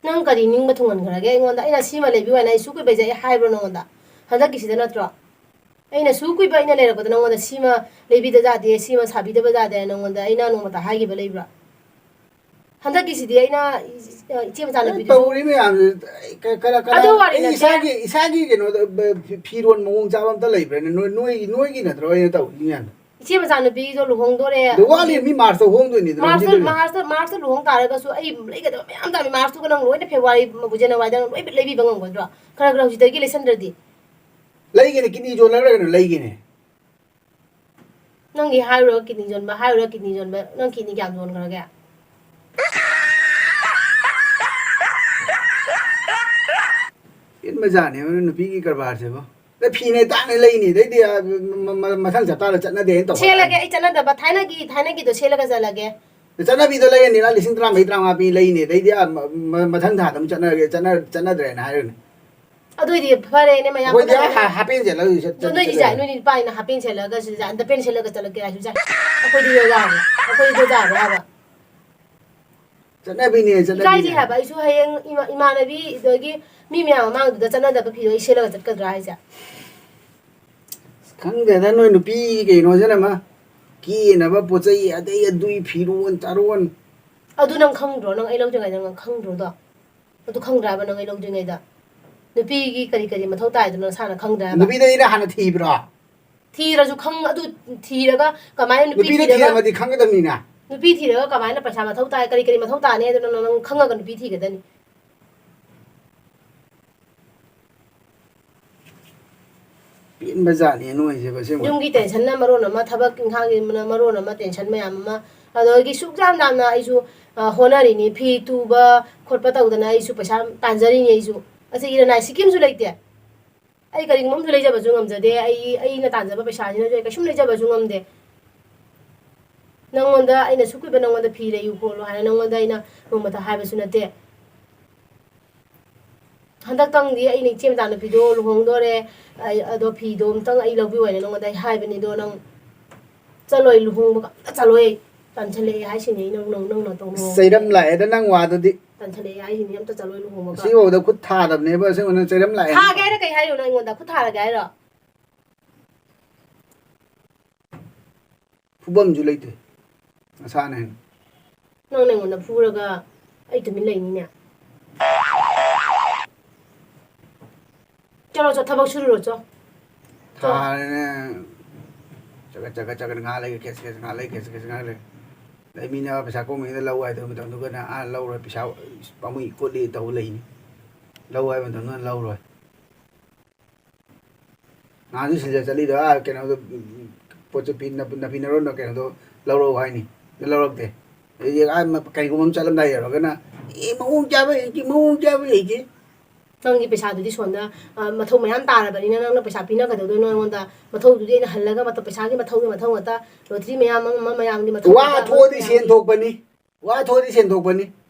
ꯅꯪ ꯀꯔꯤ ꯅꯤꯡꯕ ꯊꯨꯡꯍꯟꯈ꯭ꯔꯒꯦ ꯑꯩꯉꯣꯟꯗ? ꯑꯩꯅ ꯁꯤꯃ ꯂꯩꯕꯤꯌꯨ ꯍꯥꯏꯅ ꯑꯩ ꯁꯨ ꯀꯨꯏꯕꯩꯁꯦ ꯑꯩ ꯍꯥꯏꯕ꯭ꯔꯣ ꯅꯉꯣꯟꯗ? ꯍꯟꯗꯛꯀꯤꯁꯤꯗ ꯅꯠꯇ꯭ꯔꯣ? ꯑꯩꯅ ꯁꯨ ꯀꯨꯏꯕ ꯑꯩꯅ ꯂꯩꯔꯛꯄꯗ ꯅꯉꯣꯟꯗ ꯁꯤꯃ ꯂꯩꯕꯤꯗ ꯌꯥꯗꯦ, ꯁꯤꯃ ꯁꯥꯕꯤꯗꯕ ꯌꯥꯗꯦ ꯍꯥꯏꯅ ꯅꯉꯣꯟꯗ ꯑꯩꯅ ꯅꯣꯡꯃꯇ ꯍꯥꯏꯈꯤꯕ ꯂꯩꯕ꯭ꯔꯥ? ꯍꯟꯗꯛꯀꯤꯁꯤꯗꯤ ꯑꯩꯅ ꯏꯆꯦ ꯃꯆꯥꯅꯨꯄꯤꯗꯨꯁꯨ ꯇꯧꯔꯤ ꯃꯌꯥꯝꯁꯦ, ꯀ-, ꯀ-, ꯀ-, ꯑꯗꯨ ꯋꯥꯔꯤ ꯑꯩ ꯅꯠꯇꯦ꯫ ꯏꯁꯥꯒꯤ, ꯏꯁꯥꯒꯤ ꯀꯩꯅꯣꯗ, ꯕ-, ꯐꯤ-, ꯐꯤꯔꯣꯟ ꯃꯑꯣꯡ ꯆꯥꯕ ꯑꯝꯇ ꯂꯩꯕ꯭ꯔꯥꯅꯦ? ꯅꯣꯏ, ꯅꯣꯏ, ꯅꯣꯏꯒꯤ ꯅꯠꯇ꯭ꯔꯣ ꯑꯩꯅ ꯇꯧꯔꯤ ꯃꯌꯥꯝꯗꯣ? ꯏꯆꯦ ꯃꯆꯥꯅꯨꯄꯤꯗꯣ ꯂꯨꯍꯣꯡꯗꯣꯔꯦ꯫ ꯑꯗꯣ ꯋꯥꯠꯂꯤ, ꯃꯤ ꯃꯥꯔꯁꯇ ꯍꯣꯡꯗꯣꯏꯅꯤꯗꯅ, ꯃꯥꯔꯁꯇ, ꯍꯣꯡꯈꯤꯗꯣꯏꯅꯤ꯫ ꯃꯥꯔꯁꯇ, ꯃꯥꯔꯁꯇ ꯂꯨꯍꯣꯡ ꯇꯥꯔꯒꯁꯨ ꯑꯩ ꯂꯩꯒꯗꯕ ꯃꯌꯥꯝ ꯇꯥꯃꯤ꯫ ꯃꯥꯔꯁꯇꯨꯒ ꯅꯪ ꯂꯣꯏꯅ ꯐꯦꯕ꯭ꯔꯨꯋꯥꯔꯤ, ꯖꯅꯋꯥꯔꯤꯗ ꯅꯪ ꯂꯣꯏ ꯂꯩꯕꯤꯕ ꯉꯝꯒꯗ꯭ꯔꯣ? ꯈꯔ ꯈꯔ ꯍꯧꯖꯤꯛꯇꯒꯤ ꯂꯩꯁꯟꯗ꯭ꯔꯗꯤ꯫ ꯂꯩꯒꯅꯤ, ꯀꯤꯠꯅꯤ ꯌꯣꯜꯂꯒ ꯀꯩꯅꯣ ꯂꯩꯒꯅꯤ꯫ ꯅꯪꯒꯤ ꯍꯥꯏꯔꯨꯔꯒ ꯀꯤꯠꯅꯤ ꯌꯣꯟꯕ, ꯍꯥꯏꯔꯨꯔꯒ ꯀꯤꯠꯅꯤ ꯌꯣꯟꯕ, ꯅꯪ ꯀꯤꯠꯅꯤ ꯀꯌꯥꯝ ꯌꯣꯟꯈ꯭ꯔꯒꯦ? ꯄꯦꯟꯕꯖꯥꯠꯅꯦꯕ ꯅꯨꯄꯤꯒꯤ ꯀꯔꯕꯥꯔꯁꯦꯕꯣ꯫ ꯐꯤꯅꯦ ꯇꯥꯡꯅ ꯂꯩꯅꯤ, ꯑꯗꯩꯗꯤ, ꯑ, ꯃ-, ꯃ-, ꯃꯊꯪ ꯆꯞꯇꯥꯗ ꯆꯠꯅꯗꯦꯅ ꯇꯧ꯫ ꯁꯦꯠꯂꯒꯦ꯫ ꯑꯩ ꯆꯠꯅꯗꯕ, ꯊꯥꯏꯅꯒꯤ, ꯊꯥꯏꯅꯒꯤꯗꯣ ꯁꯦꯠꯂꯒ ꯆꯠꯂꯒꯦ꯫ ꯆꯠꯅꯕꯤꯗꯣ ꯂꯩꯔꯅꯤ, ꯂꯤꯁꯤꯡ ꯇꯔꯥꯃꯔꯤ, ꯇꯔꯥꯃꯉꯥ ꯄꯤ ꯂꯩꯅꯤ, ꯑꯗꯩꯗꯤ, ꯑ, ꯃ-, ꯃ-, ꯃꯊꯪ ꯊꯥꯗ ꯑꯃꯨꯛ ꯆꯠꯅꯔꯒꯦ, ꯆꯠꯅ-, ꯆꯠꯅꯗ꯭ꯔꯦꯅ ꯍꯥꯏꯔꯅꯤ꯫ ꯑꯗꯨꯑꯣꯏꯗꯤ ꯐꯔꯦꯅꯦ, ꯃꯌꯥꯝ ꯑꯩꯈꯣꯏꯗꯤ ꯄꯨꯟꯅ ꯑꯥ ꯍꯥ-, ꯍꯥꯞꯄꯦꯟ ꯁꯦꯠꯂꯒ ꯆꯠ-, ꯑꯗꯣ ꯅꯣꯏꯗꯤ ꯆꯠꯂꯦ꯫ ꯖꯥꯏ, ꯅꯣꯏꯗꯤ ꯅꯨꯄꯥꯅꯤꯅ ꯍꯥꯞꯄꯦꯟ ꯁꯦꯠꯂꯒ ꯁꯤꯗ ꯑꯟꯗꯔꯄꯦꯟ ꯁꯦꯠꯂꯒ ꯆꯠꯂꯒꯦ ꯍꯥꯏꯁꯨ ꯖꯥꯏ꯫ ꯑꯩꯈꯣꯏꯗꯤ ꯌꯥꯔꯣꯏ꯫ ꯑꯩꯈꯣꯏꯗꯤ ꯌꯥꯔꯣꯏ ꯍꯥꯏꯕ꯫ ꯆꯠꯅꯕꯤꯅꯦ, ꯆꯠꯅꯕꯤꯅꯦ꯫ ꯏꯀꯥꯏꯖꯩ ꯍꯥꯏꯕ꯫ ꯑꯩꯁꯨ ꯍꯌꯦꯡ ꯏꯃꯥ-, ꯏꯃꯥꯟꯅꯕꯤ ꯑꯗꯒꯤ ꯃꯤ ꯃꯌꯥꯝ ꯃꯃꯥꯡꯗꯨꯗ ꯆꯠꯅꯗꯕ ꯐꯤꯗꯣ ꯑꯩ ꯁꯦꯠꯂꯒ ꯆꯠꯀꯗ꯭ꯔꯥ ꯍꯥꯏꯁꯦ? ꯈꯪꯗꯦꯗ, ꯅꯣꯏ ꯅꯨꯄꯤ ꯀꯩꯅꯣꯁꯤꯅ ꯑꯃ ꯀꯦꯅꯕ ꯄꯣꯠ ꯆꯩ, ꯑꯗꯩ ꯑꯗꯨꯏ ꯐꯤꯔꯣꯟ ꯆꯥꯔꯣꯟ꯫ ꯑꯗꯨ ꯅꯪ ꯈꯪꯗ꯭ꯔꯣ? ꯅꯪ ꯑꯩ ꯂꯧꯗ꯭ꯔꯤꯉꯩꯗ ꯅꯪ ꯈꯪꯗ꯭ꯔꯣꯗꯣ? ꯑꯗꯨ ꯈꯪꯗ꯭ꯔꯥꯕ ꯅꯪ ꯑꯩ ꯂꯧꯗ꯭ꯔꯤꯉꯩꯗ? ꯅꯨꯄꯤꯒꯤ ꯀꯔꯤ ꯀꯔꯤ ꯃꯊꯧ ꯇꯥꯏꯗꯣ ꯅꯁꯥꯅ ꯈꯪꯗ꯭ꯔꯥꯕ? ꯅꯨꯄꯤꯗ ꯑꯩꯅ ꯍꯥꯟꯅ ꯊꯤꯕ꯭ꯔꯣ? ꯊꯤꯔꯁꯨ ꯈꯪ-, ꯑꯗꯨ ꯊꯤꯔꯒ ꯀꯃꯥꯏꯅ ꯅꯨꯄꯤ ꯅꯨꯄꯤꯗ ꯊꯤꯔꯒ, ꯊꯤꯔꯝꯃꯗꯤ ꯈꯪꯒꯗꯕꯅꯤꯅ꯫ ꯅꯨꯄꯤ ꯊꯤꯔꯒ ꯀꯃꯥꯏꯅ ꯄꯩꯁꯥ ꯃꯊꯧ ꯇꯥꯏ, ꯀꯔꯤ ꯀꯔꯤ ꯃꯊꯧ ꯇꯥꯅꯤ ꯍꯥꯏꯗꯣ ꯅꯪ, ꯅꯪ ꯈꯪꯉꯒ ꯅꯨꯄꯤ ꯊꯤꯒꯗꯅꯤ꯫ ꯄꯦꯟꯕ ꯖꯥꯠꯅꯤ ꯅꯣꯏꯁꯦ ꯑꯁꯦꯡꯕ꯫ ꯌꯨꯝꯒꯤ ꯇꯦꯟꯁꯟꯅ ꯃꯔꯣꯟ ꯑꯃ, ꯊꯕꯛ ꯏꯪꯈꯥꯡꯒꯤꯅ ꯃꯔꯣꯟ ꯑꯃ, ꯇꯦꯟꯁꯟ ꯃꯌꯥꯝ ꯑꯃ, ꯑꯗꯒꯤ ꯁꯨꯛ ꯌꯥꯝ ꯌꯥꯝꯅ ꯑꯩꯁꯨ, ꯑ, ꯍꯣꯠꯅꯔꯤꯅꯤ, ꯐꯤ ꯇꯨꯕ ꯈꯣꯠꯄ ꯇꯧꯗꯅ ꯑꯩꯁꯨ ꯄꯩꯁꯥ ꯇꯥꯟꯖꯔꯤꯅꯤ꯫ ꯑꯩꯁꯨ ꯑꯁꯤ ꯏꯔꯅꯥꯏ ꯁꯤꯀꯤꯝꯁꯨ ꯂꯩꯇꯦ꯫ ꯑꯩ ꯀꯔꯤꯒꯨꯝꯕ ꯑꯝꯇ ꯂꯩꯖꯕꯁꯨ ꯉꯝꯖꯗꯦ꯫ ꯑꯩ, ꯑꯩꯅ ꯇꯥꯟꯖꯕ ꯄꯩꯁꯥꯁꯤꯅꯁꯨ ꯑꯩ ꯀꯩꯁꯨꯝ ꯂꯩꯖꯕꯁꯨ ꯉꯝꯗꯦ꯫ ꯅꯪꯉꯣꯟꯗ ꯑꯩꯅ ꯁꯨꯛ ꯀꯨꯏꯕ ꯅꯪꯉꯣꯟꯗ ꯐꯤ ꯂꯩꯌꯨ ꯈꯣꯠꯂꯨ ꯍꯥꯏꯅ ꯅꯪꯉꯣꯟꯗ ꯑꯩꯅ ꯅꯣꯡꯃꯇ ꯍꯥꯏꯕꯁꯨ ꯅꯠꯇꯦ꯫ ꯍꯟꯗꯛꯇꯪꯗꯤ ꯑꯩꯅ ꯏꯆꯦ ꯃꯆꯥꯅꯨꯄꯤꯗꯣ ꯂꯨꯍꯣꯡꯗꯣꯔꯦ, ꯑꯩ, ꯑꯗꯣ ꯐꯤꯗꯣ ꯑꯝꯇꯪ ꯑꯩ ꯂꯧꯕꯤꯌꯨ ꯍꯥꯏꯅ ꯅꯪꯉꯣꯟꯗ ꯑꯩ ꯍꯥꯏꯕꯅꯤ꯫ ꯑꯗꯣ ꯅꯪ ꯆꯠꯂꯣꯏ, ꯂꯨꯍꯣꯡꯕꯒ ꯑꯝꯇ ꯆꯠꯂꯣꯏ꯫ ꯇꯟꯁꯜꯂꯛꯑꯦ ꯍꯥꯏꯁꯤꯅꯤ ꯅꯪ, ꯅꯪ, ꯅꯪ ꯅꯇꯧ ꯃꯑꯣꯡ꯫ ꯆꯩꯔꯝ ꯂꯥꯛꯑꯦꯗ ꯅꯪ ꯋꯥꯗꯨꯗꯤ꯫ ꯇꯟꯁꯜꯂꯛꯑꯦ ꯍꯥꯏꯁꯤꯅꯤ, ꯑꯝꯇ ꯆꯠꯂꯣꯏ ꯂꯨꯍꯣꯡꯕꯒ꯫ ꯁꯤꯐꯥꯎꯗ ꯈꯨꯠ ꯊꯥꯗꯕꯅꯦꯕ, ꯑꯁꯦꯡꯕ ꯅꯪ ꯆꯩꯔꯝ ꯂꯥꯛꯑꯦ꯫ ꯊꯥꯒꯦ ꯍꯥꯏꯔꯣ? ꯀꯩ ꯍꯥꯏꯔꯤꯅꯣ ꯑꯩꯉꯣꯟꯗ? ꯈꯨꯠ ꯊꯥꯔꯒꯦ ꯍꯥꯏꯔꯣ? ꯐꯨꯐꯝꯁꯨ ꯂꯩꯇꯦ ꯅꯁꯥꯅ ꯍꯦꯟꯅ꯫ ꯅꯪꯅ ꯑꯩꯉꯣꯟꯗ ꯐꯨꯔꯒ ꯑꯩ ꯇꯨꯃꯤꯟ ꯂꯩꯅꯤꯅꯦ? ꯆꯠꯂꯣ, ꯆꯣ, ꯊꯕꯛ ꯁꯨꯔꯨꯔꯣ, ꯆꯣ꯫ ꯆꯣ꯫ ꯊꯥꯔꯦꯅꯦ꯫ ꯆꯒꯠ ꯆꯒꯠ ꯆꯒꯠ ꯉꯥꯏꯍꯥꯛ ꯂꯩꯒ ꯈꯦꯁ ꯈꯦꯁ ꯉꯥꯏꯍꯥꯛ ꯂꯩ ꯈꯦꯁ ꯈꯦꯁ ꯉꯥꯏꯍꯥꯛ ꯂꯩ꯫ ꯑꯗꯩ ꯃꯤꯅ ꯄꯩꯁꯥ ꯀꯣꯝꯃꯤꯉꯩꯗ ꯂꯧ ꯍꯥꯏꯗꯕ ꯃꯇꯝꯗꯨꯒꯅ ꯑꯥ ꯂꯧꯔꯣꯏ, ꯄꯩꯁꯥ ꯄꯥꯝꯃꯨꯏ ꯈꯣꯠꯂꯤ ꯇꯧ ꯂꯩꯅꯤ꯫ ꯂꯧ ꯍꯥꯏꯕ ꯃꯇꯝꯗꯨꯅ ꯂꯧꯔꯣꯏ꯫ ꯅꯍꯥꯟꯁꯨ ꯁꯤꯜꯆꯔ ꯆꯠꯂꯤꯗꯣ, ꯑꯥ, ꯀꯩꯅꯣꯗꯣ, ꯎꯝ, ꯄꯣꯠ ꯆꯩ ꯄꯤ-, ꯅꯞ-, ꯅꯥꯄꯤ ꯅꯔꯣꯟꯗꯣ ꯀꯩꯅꯣꯗꯣ ꯂꯧꯔꯛꯑꯣ ꯍꯥꯏꯅꯤ, ꯑꯗꯨ ꯂꯧꯔꯛꯇꯦ꯫ ꯑꯗꯩꯗꯤ, ꯑꯥ, ꯃ-, ꯀꯩꯒꯨꯝꯕ ꯑꯃ ꯆꯠꯂꯝꯗꯥꯏ ꯌꯧꯔꯒꯅ, "ꯑꯦ, ꯃꯑꯣꯡ ꯆꯥꯕ ꯂꯩꯇꯦ, ꯃꯑꯣꯡ ꯆꯥꯕ ꯂꯩꯇꯦ"꯫ ꯅꯪꯒꯤ ꯄꯩꯁꯥꯗꯨꯗꯤ ꯁꯣꯝꯗ, ꯑ, ꯃꯊꯧ ꯃꯌꯥꯝ ꯇꯥꯔꯕꯅꯤꯅ ꯅꯪꯅ ꯄꯩꯁꯥ ꯄꯤꯅ ꯀꯩꯗꯧꯗꯣꯏꯅꯣ ꯑꯩꯉꯣꯟꯗ? ꯃꯊꯧꯗꯨꯗꯤ ꯑꯩꯅ ꯍꯜꯂꯒ ꯃꯊꯧ, ꯄꯩꯁꯥꯒꯤ ꯃꯊꯧꯒꯤ ꯃꯊꯧ ꯉꯥꯛꯇ, ꯂꯣꯇ꯭ꯔꯤ ꯃꯌꯥꯝ ꯑꯃ, ꯑꯃ ꯃꯌꯥꯝꯒꯤ ꯃꯊꯧ ꯋꯥ ꯉꯥꯛꯇ, ꯊꯣꯛꯑꯗꯤ ꯃꯌꯥꯝꯒꯤ ꯁꯦꯟ ꯊꯣꯛꯄꯅꯤ꯫ ꯋꯥ ꯊꯣꯛꯑꯗꯤ ꯁꯦꯟ ꯊꯣꯛꯄꯅꯤ꯫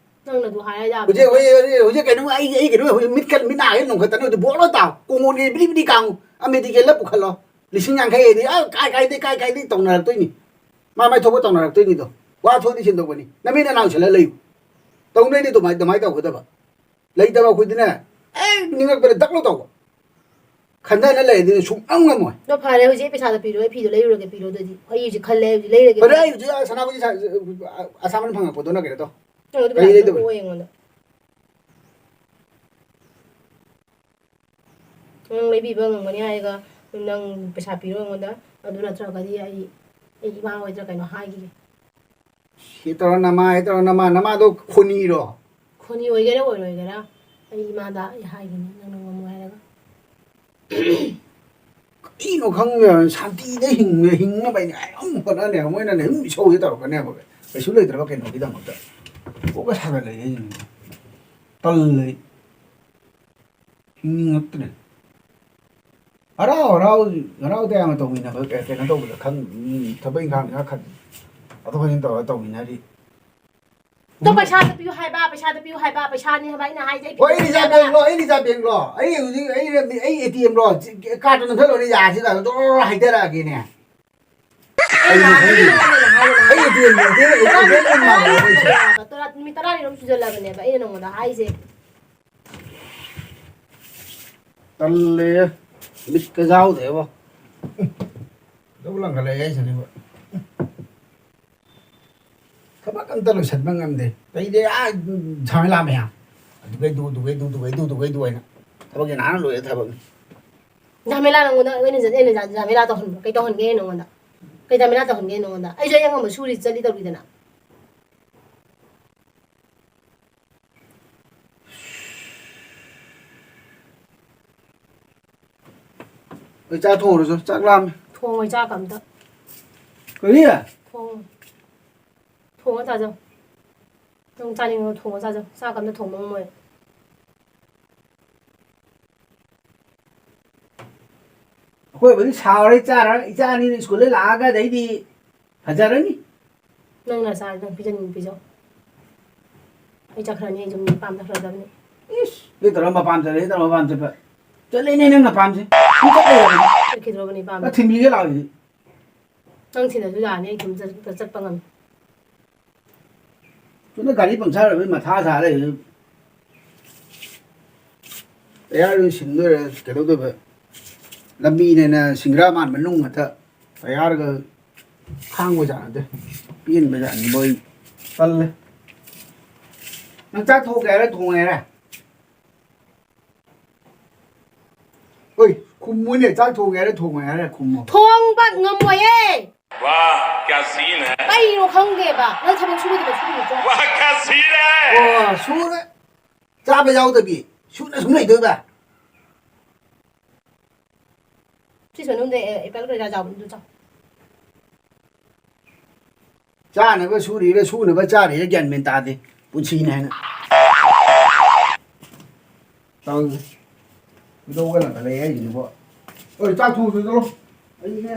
ꯅꯪꯅ ꯑꯗꯨ ꯍꯥꯏꯔ ꯌꯥꯕ꯭ꯔꯣ? ꯍꯧꯖꯤꯛ, ꯍꯧꯖꯤꯛ, ꯍꯧꯖꯤꯛ, ꯍꯧꯖꯤꯛ ꯀꯩꯅꯣ ꯑꯩ, ꯑꯩ ꯀꯩꯅꯣ ꯍꯧꯖꯤꯛ ꯃꯤꯠ ꯈꯜ-, ꯃꯤꯠ ꯅꯥꯒꯦ ꯅꯣꯡꯈꯠꯇꯅ ꯍꯧꯖꯤꯛ ꯕꯣꯠ ꯂꯣꯏ ꯇꯥꯎ꯫ ꯀꯣꯡꯒꯣꯟꯒꯤ ꯕꯤꯗꯤ ꯕꯤꯗꯤ ꯀꯥꯡꯉꯨ꯫ ꯑ, ꯃꯦꯗꯤꯀꯦꯜꯗ ꯄꯨꯈꯠꯂꯣ꯫ ꯂꯤꯁꯤꯡ ꯌꯥꯡꯈꯩ ꯍꯥꯏꯗꯤ, ꯑ, ꯀꯥꯏ ꯀꯥꯏꯗꯩ, ꯀꯥꯏ ꯀꯥꯏꯗꯩ ꯇꯧꯅꯔꯛꯇꯣꯏꯅꯤ꯫ ꯃꯥ ꯃꯥꯏ ꯊꯣꯛꯄ ꯇꯧꯅꯔꯛꯇꯣꯏꯅꯤꯗꯣ꯫ ꯋꯥ ꯊꯣꯛꯑꯗꯤ ꯁꯦꯟ ꯊꯣꯛꯄꯅꯤ꯫ ꯅꯃꯤꯠ ꯅꯅꯥ ꯎꯏꯁꯜꯂ ꯂꯩꯌꯨ꯫ ꯇꯧꯅꯣꯏꯗꯤ ꯑꯗꯨꯃꯥꯏ-, ꯑꯗꯨꯃꯥꯏ ꯇꯧꯒꯗꯕ꯫ ꯂꯩꯇꯕ ꯑꯩꯈꯣꯏꯗꯤꯅꯦ, ꯍꯦꯛ ꯅꯤꯡꯉꯛꯄꯗ ꯗꯛ ꯂꯧ ꯇꯧꯕ꯫ ꯈꯟꯊꯅ ꯂꯩꯔꯗꯤ ꯁꯨꯡꯉꯝ ꯉꯝꯃꯣꯏ꯫ ꯑꯗꯣ ꯐꯔꯦ, ꯍꯧꯖꯤꯛ ꯑꯩ ꯄꯩꯁꯥꯗꯣ ꯄꯤꯔꯣ, ꯑꯩ ꯐꯤꯗꯣ ꯂꯩꯔꯨꯔꯒꯦ, ꯄꯤꯔꯣ ꯑꯗꯨꯗꯤ꯫ ꯑꯩ ꯍꯧꯖꯤꯛ ꯈꯜꯂꯦ, ꯑꯩ ꯍꯧꯖꯤꯛ ꯂꯩꯔꯒꯦ꯫ ꯐꯔꯦ, ꯑꯩ ꯍꯧꯖꯤꯛ ꯁꯅꯥꯃꯍꯤ ꯁꯥ-, ꯑꯁꯥꯃꯟ ꯐꯪꯉꯛꯄꯗꯨꯅ ꯀꯩꯅꯣ ꯇꯧ꯫ ꯅꯪ ꯑꯗꯨ ꯀꯔꯤ ꯄꯩꯁꯥꯗꯣ ꯂꯩꯗꯧꯕ? ꯄꯤꯔꯛꯑꯣ ꯑꯩꯉꯣꯟꯗ꯫ ꯅꯪ ꯂꯩꯕꯤꯕ ꯉꯝꯒꯅꯤ ꯍꯥꯏꯔꯒ ꯅꯪ ꯄꯩꯁꯥ ꯄꯤꯔꯣ ꯑꯩꯉꯣꯟꯗ꯫ ꯑꯗꯨ ꯅꯠꯇ꯭ꯔꯒꯗꯤ ꯑꯩ, ꯑꯩ ꯏꯃꯥ ꯍꯣꯏꯗ ꯀꯩꯅꯣ ꯍꯥꯏꯈꯤꯒꯦ꯫ ꯁꯤ ꯇꯧꯔ ꯅꯃꯥ, ꯁꯤ ꯇꯧꯔ ꯅꯃꯥ, ꯅꯃꯥꯗꯣ ꯈꯣꯅꯤꯔꯣ? ꯈꯣꯅꯤ ꯑꯣꯏꯒꯦꯔꯥ ꯑꯣꯏꯔꯣꯏꯒꯦꯔꯥ, ꯑꯩ ꯏꯃꯥꯗ ꯑꯩ ꯍꯥꯏꯒꯅꯤ, ꯅꯪꯅ ꯉꯝꯃꯣꯏ ꯍꯥꯏꯔꯒ꯫ ꯀꯔꯤꯅꯣ ꯈꯪꯗꯦ, ꯁꯥꯟꯇꯤꯗ ꯍꯤꯡ-, ꯍꯤꯡꯅꯕ ꯑꯩꯅ ꯑꯗꯨꯝ ꯍꯣꯠꯅꯅꯦꯕ, ꯃꯣꯏꯅꯅꯦ ꯑꯗꯨꯝ ꯏꯁꯧꯁꯦ ꯇꯧꯔꯛꯀꯅꯦꯕ, ꯀꯩꯁꯨ ꯂꯩꯇ꯭ꯔꯕ ꯀꯩꯅꯣꯒꯤꯗꯃꯛꯇ꯫ ꯀꯣꯛꯀ ꯁꯥꯒꯠꯂꯛꯑꯦ ꯑꯩꯁꯦ꯫ ꯇꯜꯂꯦ꯫ ꯍꯤꯡꯅꯤꯡꯉꯛꯇ꯭ꯔꯦ꯫ ꯍꯔꯥꯎ ꯍꯔꯥꯎ, ꯍꯔꯥꯎ ꯇꯌꯥꯝꯅ ꯇꯧꯃꯤꯟꯅꯕ, ꯀꯩ-, ꯀꯩꯅꯣ ꯇꯧꯕꯗ ꯈꯪ-, ꯎꯝ, ꯊꯕꯛ ꯏꯪꯈꯥꯡ ꯈꯔ ꯈꯟ-, ꯆꯠꯊꯣꯛ ꯆꯠꯁꯤꯟ ꯇꯧꯔꯒ ꯇꯧꯃꯤꯟꯅꯔꯤ꯫ ꯑꯗꯣ ꯄꯩꯁꯥꯗꯣ ꯄꯤꯌꯨ ꯍꯥꯏꯕ, ꯄꯩꯁꯥꯗꯣ ꯄꯤꯌꯨ ꯍꯥꯏꯕ, ꯄꯩꯁꯥꯅꯤ ꯍꯥꯏꯕ ꯑꯩꯅ ꯍꯥꯏꯁꯦ, ꯑꯩ ꯍꯣꯏ, ꯑꯩ ꯄꯤꯌꯨ ꯔꯤꯖꯥ ꯍꯥꯏꯕ꯫ ꯕꯦꯡꯂꯣ, ꯑꯩ ꯔꯤꯖꯥ ꯕꯦꯡꯂꯣ, ꯑꯩ ꯍꯧꯖꯤꯛ, ꯑꯩ, ꯑꯩ ꯑꯦ ꯇꯤ ꯑꯦꯝꯂꯣ, ꯀꯥꯔꯠꯇꯣ ꯅꯝꯊꯠꯂꯣꯅꯦ, ꯌꯥꯁꯤꯗ ꯖꯣꯔ ꯍꯥꯏꯊꯔꯛꯑꯒꯦꯅꯦ꯫ ꯑꯩ ꯈꯪꯗꯦ꯫ ꯑꯩ ꯑꯦ ꯇꯤ ꯑꯦꯝ ꯂꯩꯇꯦ, ꯑꯩ ꯑꯦ ꯇꯤ ꯑꯦꯝ ꯃꯥꯜꯂꯦ ꯑꯩꯈꯣꯏꯁꯦ꯫ ꯇꯔꯥ, ꯅꯨꯃꯤꯠ ꯇꯔꯥꯅꯤꯔꯣꯝ ꯁꯨꯖꯜꯂꯕꯅꯦꯕ ꯑꯩꯅ ꯅꯉꯣꯟꯗ ꯍꯥꯏꯁꯦ꯫ ꯇꯜꯂꯦ, ꯃꯤꯠꯀ ꯌꯥꯎꯗꯦꯕꯣ꯫ ꯂꯧ ꯂꯪꯈꯠꯂꯛꯑꯦ ꯍꯥꯏꯁꯤꯅꯦꯕ꯫ ꯊꯕꯛ ꯑꯝꯇ ꯂꯣꯏꯁꯤꯟꯕ ꯉꯝꯗꯦ꯫ ꯀꯩꯗꯤ, ꯑꯥ, ꯖꯥꯃꯦꯂꯥ ꯃꯌꯥꯝ꯫ ꯑꯗꯨꯒꯩꯗꯨ, ꯑꯗꯨꯒꯩꯗꯨ, ꯑꯗꯨꯒꯩꯗꯨ, ꯑꯗꯨꯒꯩꯗꯨ ꯍꯥꯏꯅ꯫ ꯊꯕꯛꯁꯦ ꯅꯍꯥꯟꯅ ꯂꯣꯏꯔꯦ ꯊꯕꯛꯅꯤ꯫ ꯖꯥꯃꯦꯂꯥ ꯅꯪꯉꯣꯟꯗ ꯑꯩꯅ ꯖ-, ꯑꯩꯅ ꯖ-, ꯖꯥꯃꯦꯂꯥ ꯇꯧꯍꯟꯕ? ꯀꯩ ꯇꯧꯍꯟꯒꯦ ꯅꯉꯣꯟꯗ? ꯀꯩ ꯖꯥꯃꯦꯂꯥ ꯇꯧꯍꯟꯒꯦ ꯅꯉꯣꯟꯗ? ꯑꯩꯁꯨ ꯑꯩ ꯑꯉꯝꯕ ꯁꯨꯔꯤ ꯆꯠꯂꯤ ꯇꯧꯔꯤꯗꯅ꯫ ꯑꯩ ꯆꯥꯛ ꯊꯣꯡꯉꯨꯔꯣ, ꯆꯥꯛ ꯂꯥꯝꯃꯦ꯫ ꯊꯣꯡꯉꯣꯏ ꯆꯥꯛꯀ ꯑꯝꯇ꯫ ꯀꯔꯤ? ꯊꯣꯡ-, ꯊꯣꯡꯉ ꯆꯥꯖꯧ꯫ ꯅꯪ ꯆꯥꯅꯤꯡꯕ ꯊꯣꯡꯉ ꯆꯥꯖꯧ꯫ ꯆꯥꯛꯀ ꯑꯝꯇ ꯊꯣꯡꯕ ꯉꯝꯃꯣꯏ꯫ ꯑꯩꯈꯣꯏꯕꯨꯗꯤ ꯁꯥꯎꯔꯦ ꯆꯥꯔ ꯏꯆꯥ ꯑꯅꯤꯅ ꯁ꯭ꯀꯨꯜꯗ ꯂꯥꯛꯑꯒ ꯑꯗꯩꯗꯤ ꯐꯖꯔꯅꯤ꯫ ꯅꯪꯅ ꯆꯥꯔꯗꯤ ꯅꯪ ꯄꯤꯖꯅꯤꯡ ꯄꯤꯖꯧ꯫ ꯑꯩ ꯆꯠꯈ꯭ꯔꯅꯤ, ꯑꯩ ꯌꯨꯝ ꯄꯥꯝ ꯆꯠꯈ꯭ꯔꯗꯕꯅꯤ꯫ ꯏꯁ! ꯅꯣꯏ ꯇꯧꯔ ꯃꯄꯥꯝ ꯆꯠꯂꯦ, ꯅꯣꯏ ꯇꯧꯔ ꯃꯄꯥꯝ ꯆꯠꯄ꯫ ꯆꯠꯂꯦꯅꯦ ꯅꯪ ꯅꯄꯥꯝꯁꯦ꯫ ꯅꯪ ꯆꯠꯂꯦ ꯍꯥꯏꯕꯅꯤ꯫ ꯆꯠꯈꯤꯗ꯭ꯔꯣꯕꯅꯤ ꯄꯥꯝ꯫ ꯅꯪ ꯊꯤꯟꯕꯤꯒꯦ ꯂꯥꯛꯑꯣ ꯑꯗꯨꯗꯤ꯫ ꯅꯪ ꯊꯤꯟꯗꯁꯨ ꯌꯥꯅꯤ, ꯑꯩ ꯏꯊꯟ ꯆꯠ-, ꯆꯠꯄ ꯉꯝꯃꯤ꯫ ꯁꯣꯝꯗ ꯒꯥꯔꯤ ꯄꯝꯆꯔ ꯑꯣꯏꯕꯒꯤ ꯃꯊꯥ ꯁꯥ ꯂꯩꯔꯦ꯫ ꯇꯌꯥꯔꯗꯨ ꯁꯤꯟꯗꯣꯏꯔꯥ ꯀꯩꯗꯧꯗꯣꯏꯕ? ꯂꯝꯕꯤꯅꯦꯅ ꯁꯤꯡꯒ꯭ꯔꯥ ꯃꯥꯟꯕ ꯅꯨꯡ ꯉꯥꯛꯇ ꯇꯌꯥꯔꯒ ꯈꯥꯡꯕ ꯖꯥꯠ ꯅꯠꯇꯦ꯫ ꯄꯦꯟꯕ ꯖꯥꯠꯅꯤ ꯃꯣꯏ꯫ ꯇꯜꯂꯦ꯫ ꯅꯪ ꯆꯥꯛ ꯊꯣꯡꯒꯦ ꯍꯥꯏꯔ ꯊꯣꯡꯉꯦ ꯍꯥꯏꯔ? ꯍꯣꯏ, ꯈꯨꯝꯃꯨꯅꯦ, ꯆꯥꯛ ꯊꯣꯡꯒꯦ ꯍꯥꯏꯔ ꯊꯣꯡꯉꯦ ꯍꯥꯏꯔ ꯈꯨꯝꯃꯣ꯫ ꯊꯣꯡꯕ ꯉꯝꯃꯣꯏꯌꯦ꯫ वाह, क्या सीन है। ꯀꯩꯅꯣ ꯈꯪꯗꯦꯕ꯫ ꯅꯪ ꯊꯕꯛ ꯁꯨꯔꯣꯏꯗꯕ ꯁꯨꯔꯨꯅꯨꯀꯣ꯫ वाह, क्या सीन है। ꯑꯣ, ꯁꯨꯔ-, ꯆꯥꯕ ꯌꯥꯎꯗꯕꯤ ꯁꯨꯅ ꯁꯨꯝ ꯂꯩꯗꯣꯏꯕ? ꯁꯤ ꯁꯣꯏꯅꯨꯡꯗ ꯑꯦ-, ꯑꯦꯄꯜ ꯀꯔꯤ ꯀꯔꯥ ꯆꯥꯎꯕꯗꯨ ꯆꯥꯎ꯫ ꯆꯥꯅꯕ ꯁꯨꯔꯤꯔ ꯁꯨꯅꯕ ꯆꯥꯔꯤꯔ ꯒ꯭ꯌꯥꯟ ꯃꯦꯟ ꯇꯥꯗꯦ꯫ ꯄꯨꯟꯁꯤꯅꯤ ꯍꯥꯏꯅ꯫ ꯇꯧꯔꯤꯁꯦ꯫ ꯈꯣꯏꯗꯧꯒ ꯂꯪꯈꯠꯂꯛꯑꯦ ꯍꯥꯏꯁꯤꯅꯤꯀꯣ꯫ ꯍꯣꯏ, ꯆꯥꯛ ꯊꯣꯡꯉꯨꯆꯣ, ꯆꯠꯂꯣ꯫ ꯑꯩꯅꯦ꯫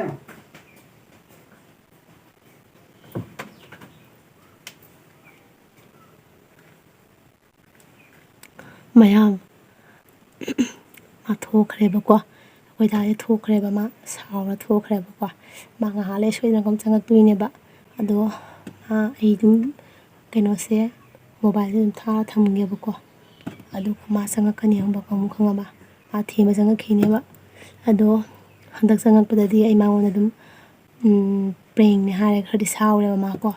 ꯃꯌꯥꯝ꯫ ꯃꯥ ꯊꯣꯛꯈ꯭ꯔꯦꯕꯀꯣ꯫ ꯑꯩꯈꯣꯏ ꯗꯥꯁꯦ ꯊꯣꯛꯈ꯭ꯔꯦꯕ, ꯃꯥ ꯁꯥꯎꯔ ꯊꯣꯛꯈ꯭ꯔꯦꯕꯀꯣ꯫ ꯃꯥ ꯉꯥꯏꯍꯥꯛ ꯂꯩ ꯁꯣꯏꯗꯅ ꯑꯃꯨꯛ ꯆꯪꯉꯛꯇꯣꯏꯅꯦꯕ꯫ ꯑꯗꯣ ꯃꯥ, ꯑꯩ ꯑꯗꯨꯝ ꯀꯩꯅꯣꯁꯦ, ꯃꯣꯕꯥꯏꯜꯁꯦ ꯑꯗꯨꯝ ꯊꯥꯔ ꯊꯝꯒꯦꯕꯀꯣ꯫ ꯑꯗꯨꯒ ꯃꯥ ꯆꯪꯉꯛꯀꯅꯤ ꯈꯪꯕ, ꯑꯃꯨꯛ ꯈꯪꯉꯕ? ꯃꯥ ꯊꯦꯝꯕ ꯆꯪꯉꯛꯈꯤꯅꯦꯕ꯫ ꯑꯗꯣ ꯍꯟꯗꯛ ꯆꯪꯉꯛꯄꯗꯗꯤ ꯑꯩ ꯃꯉꯣꯟꯗ ꯑꯗꯨꯝ ꯎꯝ, ꯄ꯭ꯔꯦꯡꯅꯦ ꯍꯥꯏꯔꯒ ꯈꯔꯗꯤ ꯁꯥꯎꯔꯦꯕ ꯃꯥꯀꯣ꯫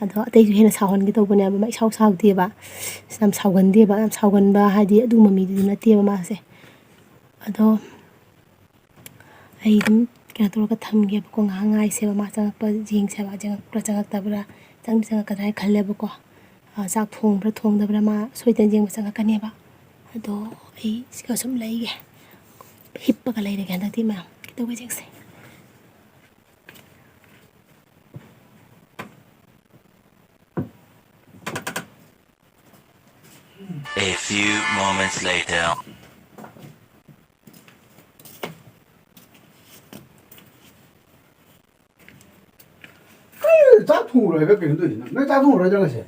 ꯑꯗꯣ ꯑꯇꯩꯁꯨ ꯍꯦꯟꯅ ꯁꯥꯎꯍꯟꯒꯦ ꯇꯧꯕꯅꯦꯕ, ꯃꯥ ꯏꯁꯥꯎ ꯁꯥꯎꯗꯦꯕ꯫ ꯌꯥꯝ ꯁꯥꯎꯒꯟꯗꯦꯕ, ꯌꯥꯝ ꯁꯥꯎꯒꯟꯕ ꯍꯥꯏꯗꯤ ꯑꯗꯨꯒꯨꯝꯕ ꯃꯤꯗꯨꯗꯤ ꯅꯠꯇꯦꯕ ꯃꯥꯁꯦ꯫ ꯑꯗꯣ ꯑꯩ ꯑꯗꯨꯝ ꯀꯩꯅꯣ ꯇꯧꯔꯒ ꯊꯝꯒꯦꯕꯀꯣ, ꯉꯥꯏꯍꯥꯛ ꯉꯥꯏꯁꯦꯕ, ꯃꯥ ꯆꯪꯉꯛꯄ ꯌꯦꯡꯁꯦꯕ, ꯆꯪꯉꯛꯄ꯭ꯔꯥ ꯆꯪꯉꯛꯇꯕ꯭ꯔꯥ, ꯆꯪꯗꯤ ꯆꯪꯉꯛꯀꯗ꯭ꯔꯥ ꯍꯥꯏꯅ ꯈꯜꯂꯦꯕꯀꯣ꯫ ꯑ, ꯆꯥꯛ ꯊꯣꯡꯕ꯭ꯔꯥ ꯊꯣꯡꯗꯕ꯭ꯔꯥ ꯃꯥ ꯁꯣꯏꯗꯅ ꯌꯦꯡꯕ ꯆꯪꯉꯛꯀꯅꯦꯕ꯫ ꯑꯗꯣ ꯑꯩ ꯁꯤꯒ ꯁꯨꯝ ꯂꯩꯒꯦ, ꯍꯤꯞꯄꯒ ꯂꯩꯔꯒꯦ ꯍꯟꯗꯛꯇꯤ ꯃꯌꯥꯝ꯫ ꯀꯩꯗꯧꯕ ꯌꯦꯡꯁꯦ꯫ A few moments later. ꯆꯥꯛ ꯊꯣꯡꯉꯨꯔꯣꯏ ꯍꯥꯏꯕ ꯀꯩꯅꯣ ꯇꯧꯔꯤꯁꯤꯅ? ꯅꯣꯏ ꯆꯥꯛ ꯊꯣꯡꯉꯨꯔꯣꯏꯗ꯭ꯔꯣ ꯉꯁꯤ?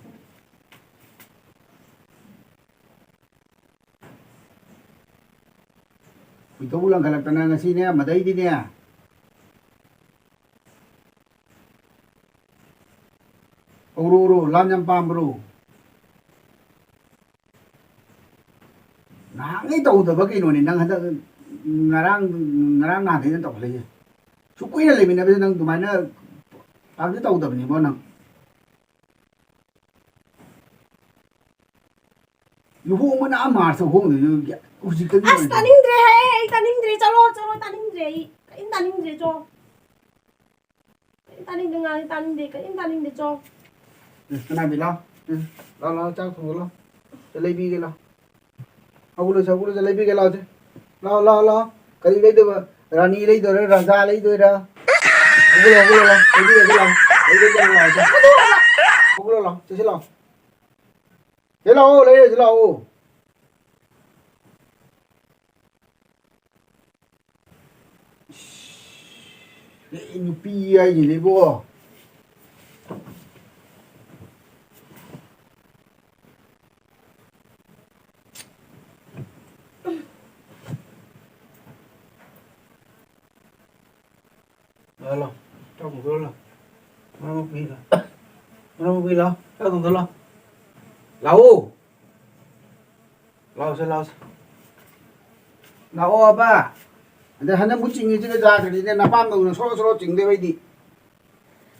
ꯈꯣꯏꯗꯧ ꯂꯪꯈꯠꯂꯛꯇꯅ ꯉꯁꯤꯅꯦ, ꯃꯗꯩꯗꯤꯅꯦ꯫ ꯍꯧꯔꯣ, ꯍꯧꯔꯣ, ꯂꯥꯝ ꯌꯥꯝ ꯄꯥꯝꯕ꯭ꯔꯣ? ꯅꯍꯥꯟꯉꯩ ꯇꯧꯗꯕ ꯀꯩꯅꯣꯅꯦ ꯅꯪ ꯍꯟꯗꯛ, ꯉꯔꯥꯡ, ꯉꯔꯥꯡ ꯅꯍꯥꯟꯗꯩ ꯅꯪ ꯇꯧꯈꯠꯂꯛꯏꯁꯦ꯫ ꯁꯨꯛ ꯀꯨꯏꯅ ꯂꯩꯃꯤꯟꯅꯕꯁꯦ ꯅꯪ ꯑꯗꯨꯃꯥꯏꯅ ꯄꯥꯛꯇꯤ ꯇꯧꯗꯕꯅꯤꯕꯣ ꯅꯪ꯫ ꯂꯨꯍꯣꯡꯕꯅ ꯑꯥ ꯃꯥꯔꯁꯇ ꯍꯣꯡꯗꯣꯏꯅꯤ, ꯍꯧꯖꯤꯛꯇꯒꯤ ꯑꯁ, ꯑꯣꯏꯅ꯫ ꯇꯥꯅꯤꯡꯗ꯭ꯔꯦ ꯍꯦ, ꯑꯩ ꯇꯥꯅꯤꯡꯗ꯭ꯔꯦ, ꯆꯠꯂꯣ, ꯆꯠꯂꯣ, ꯇꯥꯅꯤꯡꯗ꯭ꯔꯦ ꯑꯩ, ꯀꯔꯤꯝ ꯇꯥꯅꯤꯡꯗ꯭ꯔꯦ, ꯆꯣ꯫ ꯀꯔꯤꯝ ꯇꯥꯅꯤꯡꯗꯦ, ꯉꯥꯡꯗꯦ, ꯇꯥꯅꯤꯡꯗꯦ, ꯀꯔꯤꯝ ꯇꯥꯅꯤꯡꯗꯦ, ꯆꯣ꯫ ꯎꯝ, ꯁꯅꯥꯕꯤ, ꯂꯥꯎ꯫ ꯎꯝ, ꯂꯥꯎ, ꯂꯥꯎ, ꯆꯥꯛ ꯊꯣꯡꯉꯣ, ꯂꯥꯎ꯫ ꯆꯠꯂ ꯂꯩꯕꯤꯒꯦ, ꯂꯥꯎ꯫ ꯍꯧꯒꯠꯂꯁꯤ, ꯍꯧꯒꯠꯂꯁꯤ, ꯂꯩꯕꯤꯒꯦ, ꯂꯥꯎꯁꯦ꯫ ꯂꯥꯎ, ꯂꯥꯎ, ꯂꯥꯎ꯫ ꯀꯔꯤ ꯂꯩꯗꯣꯏꯕ? ꯔꯥꯅꯤ ꯂꯩꯗꯣꯏꯔꯥ? ꯔꯥꯖꯥ ꯂꯩꯗꯣꯏꯔꯥ? ꯍꯧꯒꯠꯂꯣ, ꯍꯧꯒꯠꯂꯣ, ꯂꯥꯎ꯫ ꯂꯩꯕꯤꯔꯒꯦ, ꯂꯥꯎ꯫ ꯂꯩꯕꯤꯔꯒꯦ, ꯂꯥꯎꯁꯦ꯫ ꯍꯧꯒꯠꯂꯣ, ꯂꯥꯎ꯫ ꯆꯠꯁꯤ, ꯂꯥꯎ꯫ ꯁꯤ ꯂꯥꯛꯑꯣ, ꯂꯩꯔꯁꯤ ꯂꯥꯛꯑꯣ꯫ ꯏꯁ, ꯅꯨꯄꯤ ꯍꯥꯏꯁꯤꯗꯤꯕꯣ꯫ ꯂꯥꯛꯑꯣ, ꯂꯥꯛꯑꯣ꯫ ꯆꯥꯛ ꯄꯨꯊꯣꯛꯑꯣ, ꯂꯥꯛꯑꯣ꯫ ꯃꯔꯝ ꯃꯣꯛꯄꯤ, ꯂꯥꯛꯑꯣ꯫ ꯃꯔꯝ ꯃꯣꯛꯄꯤ, ꯂꯥꯛꯑꯣ꯫ ꯆꯥꯛ ꯊꯣꯡꯗꯣꯛꯑꯣ, ꯂꯥꯛꯑꯣ꯫ ꯂꯥꯛꯑꯣꯁꯦ, ꯂꯥꯛꯑꯣꯁꯦ꯫ ꯂꯥꯛꯑꯣ, ꯑꯕ꯫ ꯑꯗ ꯍꯟꯗꯛ ꯃꯨꯠ ꯆꯤꯡꯉꯤꯁꯤꯒ ꯌꯥꯗ꯭ꯔꯗꯤꯅꯦ, ꯅꯄꯥꯝꯗꯧꯅ ꯁꯣꯔꯣ ꯁꯣꯔꯣ ꯆꯤꯡꯗꯣꯏꯕ ꯑꯩꯗꯤ꯫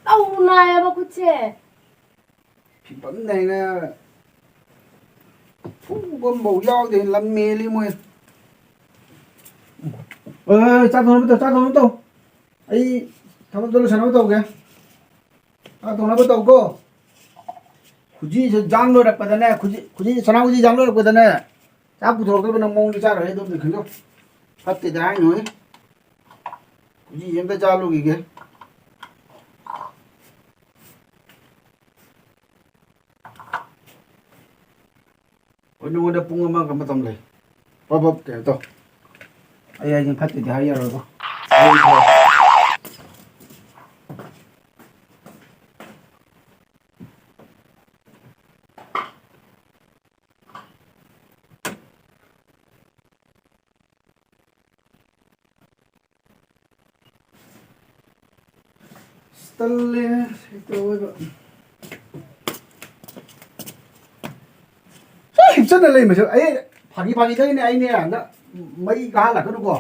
ꯇꯧ ꯅꯥꯏꯌꯦꯕ ꯈꯨꯠꯁꯦ꯫ ꯐꯤꯕꯝ ꯅꯥꯏꯅ ꯐꯨꯕ ꯑꯃꯐꯥꯎ ꯌꯥꯎꯗꯦ, ꯂꯝ ꯍꯦꯜꯂꯤ ꯃꯣꯏ꯫ ꯑꯦ, ꯆꯥꯛ ꯊꯣꯡꯅꯕ ꯇꯧ, ꯆꯥꯛ ꯊꯣꯡꯅꯕ ꯇꯧ꯫ ꯑꯩ ꯊꯕꯛꯇꯣ ꯂꯣꯏꯁꯟꯅꯕ ꯇꯧꯒꯦ꯫ ꯆꯥꯛ ꯊꯣꯡꯅꯕ ꯇꯧꯀꯣ꯫ ꯈꯨꯖꯤꯁꯦ ꯖꯥꯝ ꯂꯣꯏꯔꯛꯄꯗꯅꯦ, ꯈꯨꯖꯤ, ꯈꯨꯖꯤ, ꯁꯅꯥ ꯈꯨꯖꯤ ꯖꯥꯝ ꯂꯣꯏꯔꯛꯄꯗꯅꯦ, ꯆꯥꯛ ꯄꯨꯊꯣꯔꯛꯇꯕ ꯅꯪ ꯃꯑꯣꯡꯗꯤ ꯆꯥꯔꯣꯏ, ꯑꯗꯨꯝꯗꯤ ꯈꯪꯖꯧ꯫ ꯐꯠꯇꯦꯗ ꯍꯥꯏꯅꯣꯍꯦ꯫ ꯈꯨꯖꯤꯁꯦ ꯑꯝꯇ ꯆꯥ ꯂꯨꯈꯤꯒꯦ꯫ ꯍꯣꯏ, ꯅꯉꯣꯟꯗ ꯄꯨꯡ ꯑꯃꯒ ꯃꯇꯝ ꯂꯩ꯫ ꯄꯞ ꯄꯞ ꯀꯩꯅꯣ ꯇꯧ꯫ ꯑꯩ ꯍꯥꯏꯁꯦ ꯐꯠꯇꯦꯗꯤ ꯍꯥꯏ ꯌꯥꯔꯣꯏꯀꯣ꯫ ꯑꯩ ꯊꯣꯛ-, ꯇꯜꯂꯦ, ꯍꯦꯛꯇ ꯑꯣꯏꯕ꯫ ꯁꯨꯝ ꯍꯤꯞꯆꯠꯅ ꯂꯩꯕꯁꯦ ꯑꯩ ꯐꯥꯒꯤ ꯐꯥꯒꯤꯗꯒꯤꯅꯦ, ꯑꯩꯅꯦ ꯍꯟꯗꯛ ꯃꯩ ꯀꯥꯍꯜꯂꯛꯀꯅꯨꯀꯣ꯫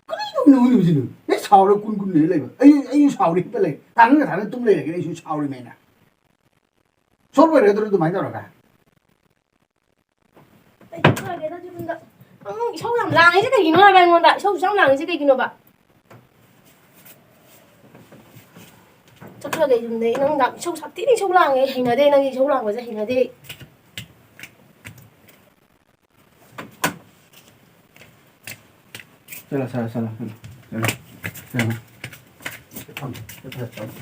ꯀꯔꯤꯅꯣ ꯅꯣꯛꯏꯕꯁꯤꯅ? ꯍꯦꯛ ꯁꯥꯎꯔ ꯀꯨꯟ ꯀꯨꯟ ꯂꯩꯔ ꯂꯩꯕ꯫ ꯑꯩ, ꯑꯩꯁꯨ ꯁꯥꯎꯔꯤ ꯍꯤꯞꯄ ꯂꯩ꯫ ꯀꯥꯡꯈꯟꯒ ꯊꯥꯗ ꯇꯨꯝ ꯂꯩꯔꯒꯦ ꯑꯩꯁꯨ ꯁꯥꯎꯔꯤꯃꯦꯅ꯫ ꯁꯣꯜ ꯑꯣꯏꯔꯒꯗ꯭ꯔꯣ ꯑꯗꯨꯃꯥꯏꯅ ꯇꯧꯔꯒ? ꯑꯩ ꯆꯠꯈ꯭ꯔꯒꯦꯗ ꯌꯨꯝꯗ꯫ ꯅꯪ ꯏꯁꯧ ꯌꯥꯝ ꯂꯥꯡꯉꯤꯁꯦ ꯀꯩꯒꯤꯅꯣ ꯍꯥꯏꯕ ꯑꯩꯉꯣꯟꯗ? ꯏꯁꯧꯁꯨ ꯌꯥꯝ ꯂꯥꯡꯉꯤꯁꯦ ꯀꯩꯒꯤꯅꯣꯕ? ꯆꯠꯈ꯭ꯔꯒꯦ ꯌꯨꯝꯗꯩ꯫ ꯅꯪ ꯏꯁꯧ ꯁꯥꯊꯤꯅ ꯏꯁꯧ ꯂꯥꯡꯉꯦ꯫ ꯑꯩ ꯍꯩꯅꯗꯦ, ꯅꯪꯒꯤ ꯏꯁꯧ ꯂꯥꯡꯕꯁꯦ ꯍꯩꯅꯗꯦ ꯑꯩ꯫ ꯆꯠꯂꯣ, ꯆꯠꯂꯣ, ꯆꯠꯂꯣ, ꯆꯠꯂꯣ, ꯆꯠꯂꯣ, ꯆꯠꯂꯣ꯫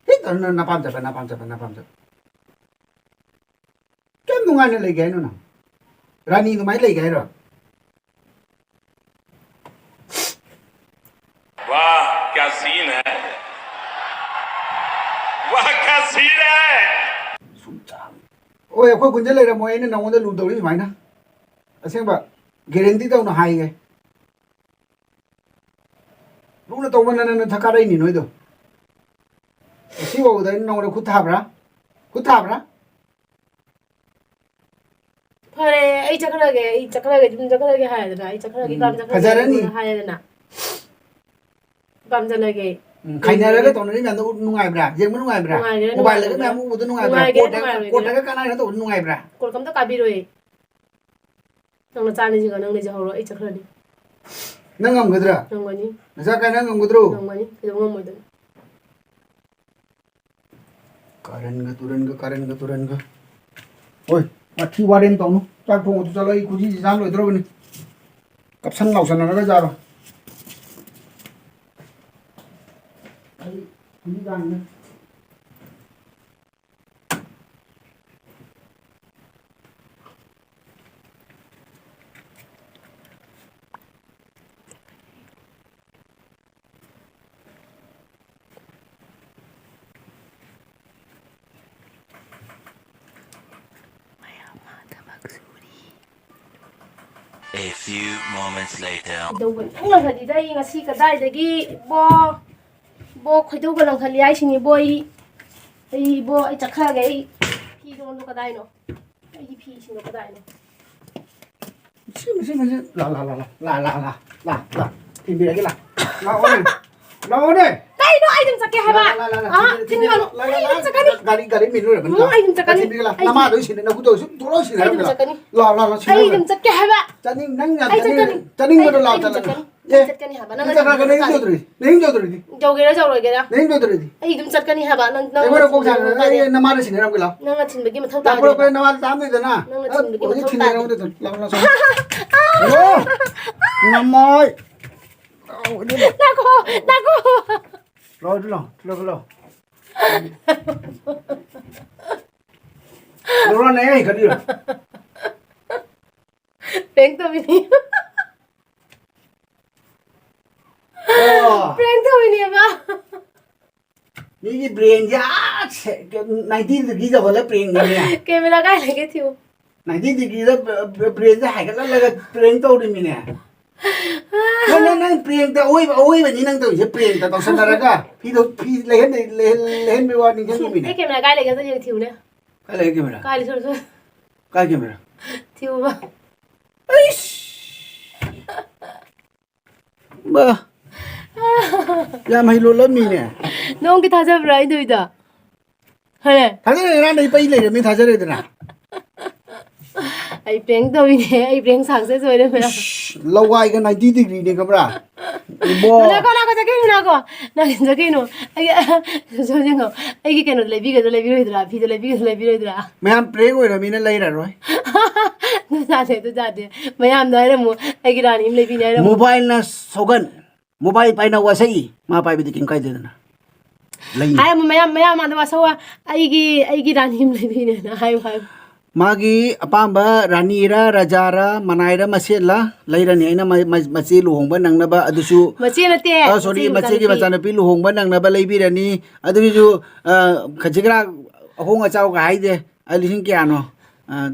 ꯍꯦꯛ ꯇꯧꯔ ꯅꯪ ꯅꯄꯥꯝ ꯆꯠꯄ, ꯅꯄꯥꯝ ꯆꯠꯄ, ꯅꯄꯥꯝ ꯆꯠꯄ꯫ ꯀꯌꯥꯝ ꯅꯨꯡꯉꯥꯏꯅ ꯂꯩꯒꯦ ꯍꯥꯏꯅꯣ ꯅꯪ? ꯔꯥꯅꯤ ꯑꯗꯨꯃꯥꯏꯅ ꯂꯩꯒꯦ ꯍꯥꯏꯔꯣ? वाह, क्या सीन है। वाह, क्या सीन है। ꯁꯨꯝ ꯆꯥ-, ꯍꯣꯏ, ꯑꯩꯈꯣꯏ ꯈꯨꯟꯗ ꯂꯩꯔꯝꯃꯣꯏ ꯑꯩꯅ ꯅꯉꯣꯟꯗ ꯂꯨ ꯇꯧꯔꯤ ꯁꯨꯃꯥꯏꯅ꯫ ꯑꯁꯦꯡꯕ, ꯒꯦꯔꯦꯟꯇꯤ ꯇꯧꯅ ꯍꯥꯏꯒꯦ꯫ ꯂꯨꯅ ꯇꯧꯃꯟꯗꯅ ꯅꯊꯛ ꯀꯥꯔꯛꯏꯅꯤ ꯅꯣꯏꯗꯣ꯫ ꯉꯁꯤꯐꯥꯎꯕꯗ ꯑꯩꯅ ꯅꯉꯣꯟꯗ ꯈꯨꯠ ꯊꯥꯕ꯭ꯔꯥ? ꯈꯨꯠ ꯊꯥꯕ꯭ꯔꯥ? ꯐꯔꯦ, ꯑꯩ ꯆꯠꯈ꯭ꯔꯒꯦ, ꯑꯩ ꯆꯠꯈ꯭ꯔꯒꯦ, ꯑꯗꯨꯝ ꯆꯠꯈ꯭ꯔꯒꯦ ꯍꯥꯏꯔꯦꯗꯅ, ꯑꯩ ꯆꯠꯈ꯭ꯔꯒꯦ, ꯎꯝ, ꯏꯄꯥꯝ ꯆꯠꯈ꯭ꯔꯒꯦ ꯐꯖꯔꯅꯤ꯫ ꯍꯥꯏꯔꯦꯗꯅ꯫ ꯏꯄꯥꯝ ꯆꯠꯂꯒꯦ꯫ ꯎꯝ, ꯈꯥꯏꯅꯔꯒ ꯇꯧꯅꯔꯤ ꯃꯌꯥꯝꯗꯣ ꯎ-, ꯅꯨꯡꯉꯥꯏꯕ꯭ꯔꯥ? ꯌꯦꯡꯕ ꯅꯨꯡꯉꯥꯏꯕ꯭ꯔꯥ? ꯅꯨꯡꯉꯥꯏꯒꯦꯔꯥ ꯃꯣꯕꯥꯏꯜꯗꯒ ꯅꯨꯡꯉꯥꯏꯔꯣꯏꯒꯦꯔꯥ? ꯃꯌꯥꯝ ꯎꯕꯗꯣ ꯅꯨꯡꯉꯥꯏꯕ꯭ꯔꯥ? ꯅꯨꯡꯉꯥꯏꯒꯦꯔꯥ ꯀꯣꯔꯠꯇꯒ, ꯅꯨꯡꯉꯥꯏꯔꯣꯏꯒꯦꯔꯥ? ꯀꯣꯔꯠꯇꯒ ꯀꯥꯟꯅꯔꯒ ꯇꯧꯕꯗꯣ ꯅꯨꯡꯉꯥꯏꯕ꯭ꯔꯥ? ꯀꯣꯔꯠ ꯑꯝꯇ ꯀꯥꯕꯤꯔꯣꯏ꯫ ꯅꯪ ꯅꯆꯥ ꯑꯅꯤꯁꯤꯒ ꯅꯪ ꯂꯩꯖꯍꯧꯔꯣ, ꯑꯩ ꯆꯠꯈ꯭ꯔꯅꯤ꯫ ꯅꯪ ꯉꯝꯒꯗ꯭ꯔꯥ? ꯉꯝꯒꯅꯤ꯫ ꯅꯆꯥ ꯀꯥꯏ ꯅꯪ ꯉꯝꯒꯗ꯭ꯔꯣ? ꯉꯝꯒꯅꯤ, ꯀꯩꯗꯧ ꯉꯝꯃꯣꯏꯗꯣꯏꯅꯣ? ꯀꯥꯔꯟꯒ ꯇꯨꯔꯟꯒ, ꯀꯥꯔꯟꯒ ꯇꯨꯔꯟꯒ꯫ ꯍꯣꯏ, ꯋꯥꯊꯤ ꯋꯥꯔꯦꯝ ꯇꯧꯅꯨ꯫ ꯆꯥꯛ ꯊꯣꯡꯕꯗꯨ ꯆꯠꯂꯣ, ꯑꯩ ꯈꯨꯖꯤꯁꯤ ꯆꯥꯝ ꯂꯣꯏꯗ꯭ꯔꯕꯅꯤ꯫ ꯀꯞꯁꯟ ꯂꯥꯎꯁꯟꯅꯔꯒ ꯆꯥꯔꯣ꯫ ꯑꯩ ꯈꯨꯖꯤ ꯆꯥꯝꯃꯤꯅꯦ꯫ ꯃꯌꯥꯝ ꯃꯥ ꯊꯕꯛ ꯁꯨꯔꯤ꯫ A few moments later. ꯈꯣꯏꯗꯧꯒ ꯂꯪꯈꯠꯂꯤꯗ ꯑꯩ ꯉꯁꯤ ꯀꯗꯥꯏꯗꯒꯤ ꯏꯕꯣ? ꯏꯕꯣ, ꯈꯣꯏꯗꯧꯒ ꯂꯪꯈꯠꯂꯤ ꯍꯥꯏꯁꯤꯅꯤ ꯏꯕꯣ ꯑꯩ꯫ ꯑꯩ ꯏꯕꯣ, ꯑꯩ ꯆꯠꯈ꯭ꯔꯒꯦ ꯑꯩ꯫ ꯐꯤꯔꯣꯟꯗꯣ ꯀꯗꯥꯏꯅꯣ? ꯑꯩꯒꯤ ꯐꯤꯁꯤꯡꯗꯣ ꯀꯗꯥꯏꯅꯣ? ꯁꯤ, ꯁꯤ, ꯁꯤ, ꯁꯤ꯫ ꯂꯥ, ꯂꯥ, ꯂꯥ, ꯂꯥ꯫ ꯊꯤꯟꯕꯤꯔꯒꯦ, ꯂꯥ꯫ ꯂꯥꯛꯑꯣꯅꯦ꯫ ꯂꯥꯛꯑꯣꯅꯦ꯫ ꯀꯩꯅꯣ ꯑꯩ ꯑꯗꯨꯝ ꯆꯠꯀꯦ ꯍꯥꯏꯕ? ꯂꯥ, ꯂꯥ, ꯂꯥ, ꯂꯥ, ꯑꯥ, ꯊꯤꯟꯕꯤꯔꯒꯦ, ꯊꯤꯟꯒꯅꯨ꯫ ꯂꯥ, ꯂꯥ, ꯑꯩ ꯂꯥ꯫ ꯑꯗꯨꯝ ꯆꯠꯀꯅꯤ꯫ ꯒꯥꯔꯤ, ꯒꯥꯔꯤ ꯃꯤꯟ ꯂꯣꯏꯔꯕꯅꯤ, ꯎꯝ, ꯂꯥ꯫ ꯑꯩ ꯑꯗꯨꯝ ꯆꯠꯀꯅꯤ꯫ ꯊꯤꯟꯕꯤꯔꯒꯦ, ꯂꯥ꯫ ꯑꯩ ꯅꯃꯥꯗꯣ ꯁꯤꯟꯅ ꯅꯕꯨꯛꯇꯣ ꯁꯨꯝ ꯊꯣꯛꯂꯛꯑꯣ ꯁꯤꯟꯅ ꯑꯩ ꯑꯗꯨꯝ ꯍꯥꯏꯔꯝꯃꯦ, ꯂꯥ꯫ ꯆꯠꯀꯅꯤ꯫ ꯂꯥ, ꯂꯥ, ꯂꯥ, ꯑꯩ ꯁꯤꯟꯅ ꯑꯗꯨꯝ ꯆꯠꯀꯦ ꯍꯥꯏꯕ꯫ ꯆꯠꯅꯤꯡ-, ꯅꯪ ꯌꯥꯝ ꯑꯩ ꯆꯠꯅꯤꯡ-, ꯆꯠꯀꯅꯤ꯫ ꯆꯠꯅꯤꯡꯕꯗꯣ ꯑꯩ, ꯂꯥꯛꯑꯣ ꯑꯩ ꯑꯗꯨꯝ ꯆꯠꯂꯒ꯫ ꯆꯠꯀꯅꯤ꯫ ꯑꯦ, ꯑꯩ ꯆꯠꯀꯅꯤ ꯍꯥꯏꯕ꯫ ꯅꯪ ꯅꯪ ꯆꯠꯈ꯭ꯔꯒ ꯅꯪ ꯌꯨꯝ ꯌꯧꯗ꯭ꯔꯗꯤ? ꯅꯪ ꯌꯨꯝ ꯌꯧꯗ꯭ꯔꯗꯤ? ꯌꯧꯒꯦꯔꯥ ꯌꯧꯔꯣꯏꯒꯦꯔꯥ? ꯅꯪ ꯌꯨꯝ ꯌꯧꯗ꯭ꯔꯗꯤ? ꯑꯩ ꯑꯗꯨꯝ ꯆꯠꯀꯅꯤ ꯍꯥꯏꯕ꯫ ꯅꯪ, ꯅꯪ ꯑꯩꯉꯣꯟꯗ ꯀꯣꯛ ꯁꯥꯟꯅꯔ ꯅꯪ ꯑꯩ ꯅꯃꯥꯗ ꯁꯤꯟꯅꯔꯝꯒꯦ ꯂꯥꯎ꯫ ꯅꯪꯅ ꯊꯤꯟꯕꯒꯤ ꯃꯊꯧ ꯂꯥꯛꯄ꯭ꯔꯣ ꯇꯥꯗꯦ꯫ ꯑꯩꯈꯣꯏ ꯅꯃꯥꯗ ꯆꯥꯝꯗꯣꯏꯗꯅ? ꯅꯪꯅ ꯊꯤꯟꯕꯒꯤ ꯍꯧꯖꯤꯛ ꯃꯊꯧ ꯊꯤꯟꯅꯔ ꯇꯥꯗꯦ꯫ ꯑꯃꯨꯛ ꯂꯥꯎ, ꯂꯥꯎ, ꯂꯥꯎ꯫ ꯍꯜꯂꯣ? ꯅꯃꯥꯏ꯫ ꯂꯥꯎ, ꯂꯥꯎ꯫ ꯉꯥꯏꯈꯣ, ꯉꯥꯏꯈꯣ꯫ ꯂꯥꯎ, ꯂꯥꯎ, ꯂꯥꯎ, ꯂꯥꯎ꯫ ꯂꯧꯔꯣꯅꯦ, ꯀꯔꯤ? Prank ꯇꯧꯕꯤꯅꯤ꯫ ꯑꯣ꯫ Prank ꯇꯧꯕꯤꯅꯦꯕ꯫ ꯃꯤꯒꯤ brainꯁꯦ ꯑꯥ ꯁꯦ-, ninety degree ꯌꯧꯍꯜꯂ prank ꯅꯤꯅꯦ꯫ Camera ꯀꯥꯏ ꯂꯩꯒꯦ ꯊꯤꯌꯨ꯫ Ninety degreeꯗ ꯕ-, ꯕ-, brainꯁꯦ ꯍꯥꯏꯒꯠꯍꯜꯂꯒ prank ꯇꯧꯔꯤꯃꯤꯅꯦ꯫ ꯅꯪ, ꯅꯪ, ꯅꯪ prankꯇ ꯑꯑꯣꯏꯕ, ꯑꯑꯣꯏꯕꯅꯤ ꯅꯪ ꯇꯧꯔꯤꯁꯦ, prankꯇ ꯇꯧꯁꯟꯅꯔꯒ꯫ ꯐꯤꯗꯣ, ꯐꯤ ꯂꯩꯍꯟ-, ꯂꯩꯍꯟ-, ꯂꯩꯍꯟꯕꯩ ꯋꯥ ꯅꯤꯡꯁꯤꯡꯉꯤꯃꯤꯅꯦ꯫ ꯑꯩ camera ꯀꯥꯏ ꯂꯩꯒꯦ ꯑꯝꯇ ꯌꯦꯡꯉꯨ ꯊꯤꯌꯨꯅꯦ꯫ ꯀꯥꯏ ꯂꯩꯒꯦ camera? ꯀꯥꯏ ꯂꯩ, ꯁꯣꯔꯤ, ꯁꯣꯔꯤ꯫ ꯀꯥꯏ camera? ꯊꯤꯌꯨꯕ꯫ ꯑꯩꯁ! ꯕꯥ! ꯌꯥꯝ ꯍꯩ ꯂꯣꯠꯂꯝꯃꯤꯅꯦ꯫ ꯅꯣꯡꯒꯤ ꯊꯥꯖꯕ꯭ꯔꯥ ꯑꯩ ꯇꯧꯔꯤꯗꯣ? ꯍꯣꯏꯅꯦ꯫ ꯊꯥꯖꯗꯦ, ꯉꯔꯥꯡꯗꯩ ꯄꯩ ꯂꯩꯔꯕꯅꯤ, ꯊꯥꯖꯔꯦꯗꯅ꯫ ꯑꯩ prank ꯇꯧꯔꯤꯅꯦ, ꯑꯩ prank success ꯑꯣꯏꯔꯦ ꯃꯌꯥꯝ꯫ ꯏꯁ, ꯂꯋꯥꯏꯒ ninety degreeꯅꯦ ꯈꯪꯕ꯭ꯔꯥ? ꯏꯕꯣ꯫ ꯉꯥꯏꯈꯣ, ꯉꯥꯏꯈꯣ, ꯆꯠꯀꯦ, ꯉꯥꯏꯈꯣ꯫ ꯅꯪ ꯆꯠꯀꯦ, ꯀꯩꯅꯣ? ꯑꯩ, ꯁꯣꯝ ꯌꯦꯡꯉꯣ꯫ ꯑꯩꯒꯤ ꯀꯩꯅꯣ ꯂꯩꯕꯤꯒꯗ꯭ꯔꯥ, ꯂꯩꯕꯤꯔꯣꯏꯗ꯭ꯔꯥ? ꯐꯤꯗꯣ ꯂꯩꯕꯤꯒꯗ꯭ꯔꯥ, ꯂꯩꯕꯤꯔꯣꯏꯗ꯭ꯔꯥ? ꯃꯌꯥꯝ prank ꯑꯣꯏꯔꯃꯤꯅ ꯂꯩꯔꯔꯣꯏ꯫ ꯑꯗꯨ ꯌꯥꯗꯦ, ꯑꯗꯨ ꯌꯥꯗꯦ꯫ ꯃꯌꯥꯝꯗ ꯍꯥꯏꯔꯝꯃꯨ, ꯑꯩꯒꯤ ꯔꯥꯅꯤ ꯑꯃ ꯂꯩꯕꯤꯅꯤ ꯍꯥꯏꯔꯝꯃꯨ꯫ Mobileꯅ ꯁꯣꯒꯟ꯫ Mobile ꯄꯥꯏꯅ ꯋꯥꯁꯛꯏ꯫ ꯃꯥ ꯄꯥꯏꯕꯗꯤ ꯀꯩꯝ ꯀꯥꯏꯗꯦꯗꯅ꯫ ꯂꯩꯅꯤ꯫ ꯍꯥꯏꯔꯝꯃꯨ, ꯃꯌꯥꯝ, ꯃꯌꯥꯝ ꯃꯥꯡꯗ ꯋꯥꯁꯛꯑꯣ꯫ ꯑꯩꯒꯤ, ꯑꯩꯒꯤ ꯔꯥꯅꯤ ꯑꯃ ꯂꯩꯕꯤꯅꯦꯅ ꯍꯥꯏꯌꯨ, ꯍꯥꯏꯌꯨ꯫ ꯃꯥꯒꯤ ꯑꯄꯥꯝꯕ ꯔꯥꯅꯤꯔ, ꯔꯥꯖꯥꯔ, ꯃꯅꯥꯏꯔ, ꯃꯁꯦꯠꯂ ꯂꯩꯔꯅꯤ꯫ ꯑꯩꯅ ꯃ-, ꯃ-, ꯃꯆꯦ ꯂꯨꯍꯣꯡꯕ ꯅꯪꯅꯕ ꯑꯗꯨꯁꯨ, ꯃꯆꯦ ꯅꯠꯇꯦ, ꯑ, sorry, ꯃꯆꯦꯒꯤ ꯃꯆꯦꯒꯤ ꯃꯆꯥꯅꯨꯄꯤ꯫ ꯃꯆꯥꯅꯨꯄꯤ ꯂꯨꯍꯣꯡꯕ ꯅꯪꯅꯕ ꯂꯩꯕꯤꯔꯅꯤ꯫ ꯑꯗꯨꯒꯤꯁꯨ, ꯑ, ꯈꯖꯤꯛ ꯈꯔꯥꯛ ꯑꯍꯣꯡ ꯑꯆꯥꯎꯒ ꯍꯥꯏꯗꯦ꯫ ꯑ, ꯂꯤꯁꯤꯡ ꯀꯌꯥꯅꯣ? ꯑ,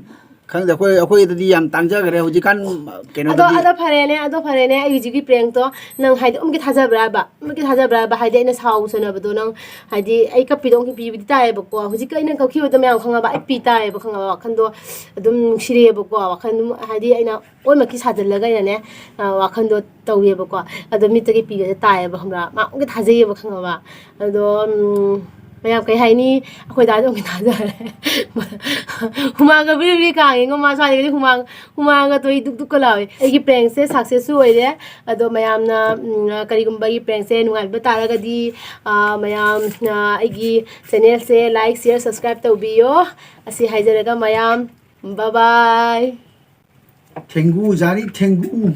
ꯈꯪꯗꯦ, ꯑꯩꯈꯣꯏ ꯑꯩꯈꯣꯏꯗꯗꯤ ꯌꯥꯝ ꯇꯥꯡꯖꯈ꯭ꯔꯦ ꯍꯧꯖꯤꯛꯀꯥꯟ꯫ ꯑꯗꯣ ꯀꯩꯅꯣꯗꯗꯤ ꯑꯗꯣ ꯐꯔꯦꯅꯦ, ꯑꯗꯣ ꯐꯔꯦꯅꯦ, ꯑꯩ ꯍꯧꯖꯤꯛꯀꯤ ꯄ꯭ꯔꯦꯡꯛꯇꯣ ꯅꯪ ꯍꯥꯏꯗꯤ ꯑꯃꯨꯛꯀꯤ ꯊꯥꯖꯕ꯭ꯔꯥꯕ? ꯑꯃꯨꯛꯀꯤ ꯊꯥꯖꯕ꯭ꯔꯥꯕ? ꯍꯥꯏꯗꯤ ꯑꯩꯅ ꯁꯥꯎꯁꯅꯕꯗꯣ ꯅꯪ ꯍꯥꯏꯗꯤ ꯑꯩ ꯀꯞꯄꯤꯗꯣ ꯑꯃꯨꯛꯀꯤ ꯄꯤꯕꯗꯤ ꯇꯥꯏꯌꯦꯕꯀꯣ꯫ ꯍꯧꯖꯤꯛꯀꯤ ꯑꯩꯅ ꯀꯞꯈꯤꯕꯗꯣ ꯃꯌꯥꯝ ꯈꯪꯉꯕ? ꯑꯩ ꯄꯤ ꯇꯥꯏꯌꯦꯕ, ꯈꯪꯉꯕ? ꯋꯥꯈꯟꯗꯣ ꯑꯗꯨꯝ ꯅꯨꯡꯁꯤꯔꯛꯑꯦꯕꯀꯣ꯫ ꯋꯥꯈꯟ ꯑꯗꯨꯝ ꯍꯥꯏꯗꯤ ꯑꯩꯅ ꯑꯣꯏꯃꯛꯀꯤ ꯁꯥꯖꯤꯜꯂꯒ ꯑꯩꯅꯅꯦ, ꯑ, ꯋꯥꯈꯟꯗꯣ ꯇꯧꯋꯦꯕꯀꯣ꯫ ꯑꯗꯣ ꯃꯤꯠꯇꯒꯤ ꯄꯤꯒꯁꯦ ꯇꯥꯏꯌꯦꯕ, ꯈꯪꯕ꯭ꯔꯥ? ꯃꯥ ꯑꯃꯨꯛꯀꯤ ꯊꯥꯖꯩꯌꯦꯕ, ꯈꯪꯉꯕ? ꯑꯗꯣ ꯎꯝ, ꯃꯌꯥꯝ ꯀꯩ ꯍꯥꯏꯅꯤ, ꯑꯩꯈꯣꯏ ꯗꯥꯗꯤ ꯑꯃꯨꯛꯀꯤ ꯊꯥꯖꯔꯦ꯫ ꯍꯨꯃꯥꯡꯒ ꯕ꯭ꯔꯤ ꯕ꯭ꯔꯤ ꯀꯥꯡꯉꯤꯉꯣ꯫ ꯃꯥ ꯁ꯭ꯋꯥꯏꯗꯒꯗꯤ ꯍꯨꯃꯥꯡ ꯍꯨꯃꯥꯡꯒ ꯊꯣꯛꯏ ꯗꯨꯛ ꯗꯨꯛꯀ ꯂꯥꯎꯏ꯫ ꯑꯩꯒꯤ ꯄ꯭ꯔꯦꯡꯁꯦ ꯁꯛꯁꯦꯁꯁꯨ ꯑꯣꯏꯔꯦ꯫ ꯑꯗꯣ ꯃꯌꯥꯝꯅ ꯎꯝ, ꯀꯔꯤꯒꯨꯝꯕ ꯑꯩꯒꯤ ꯄ꯭ꯔꯦꯡꯁꯦ ꯅꯨꯡꯉꯥꯏꯕ ꯇꯥꯔꯒꯗꯤ, ꯑ, ꯃꯌꯥꯝꯅ ꯑꯩꯒꯤ ꯆꯦꯅꯦꯜꯁꯦ ꯂꯥꯏꯛ, ꯁꯤꯌꯔ, ꯁꯕꯁꯀ꯭ꯔꯥꯏꯕ ꯇꯧꯕꯤꯌꯣ꯫ ꯑꯁꯤ ꯍꯥꯏꯖꯔꯒ ꯃꯌꯥꯝ ꯕꯥꯏ ꯕꯥꯏ꯫ ꯊꯦꯡꯒꯨ ꯖꯥꯔꯤ ꯊꯦꯡꯒꯨ꯫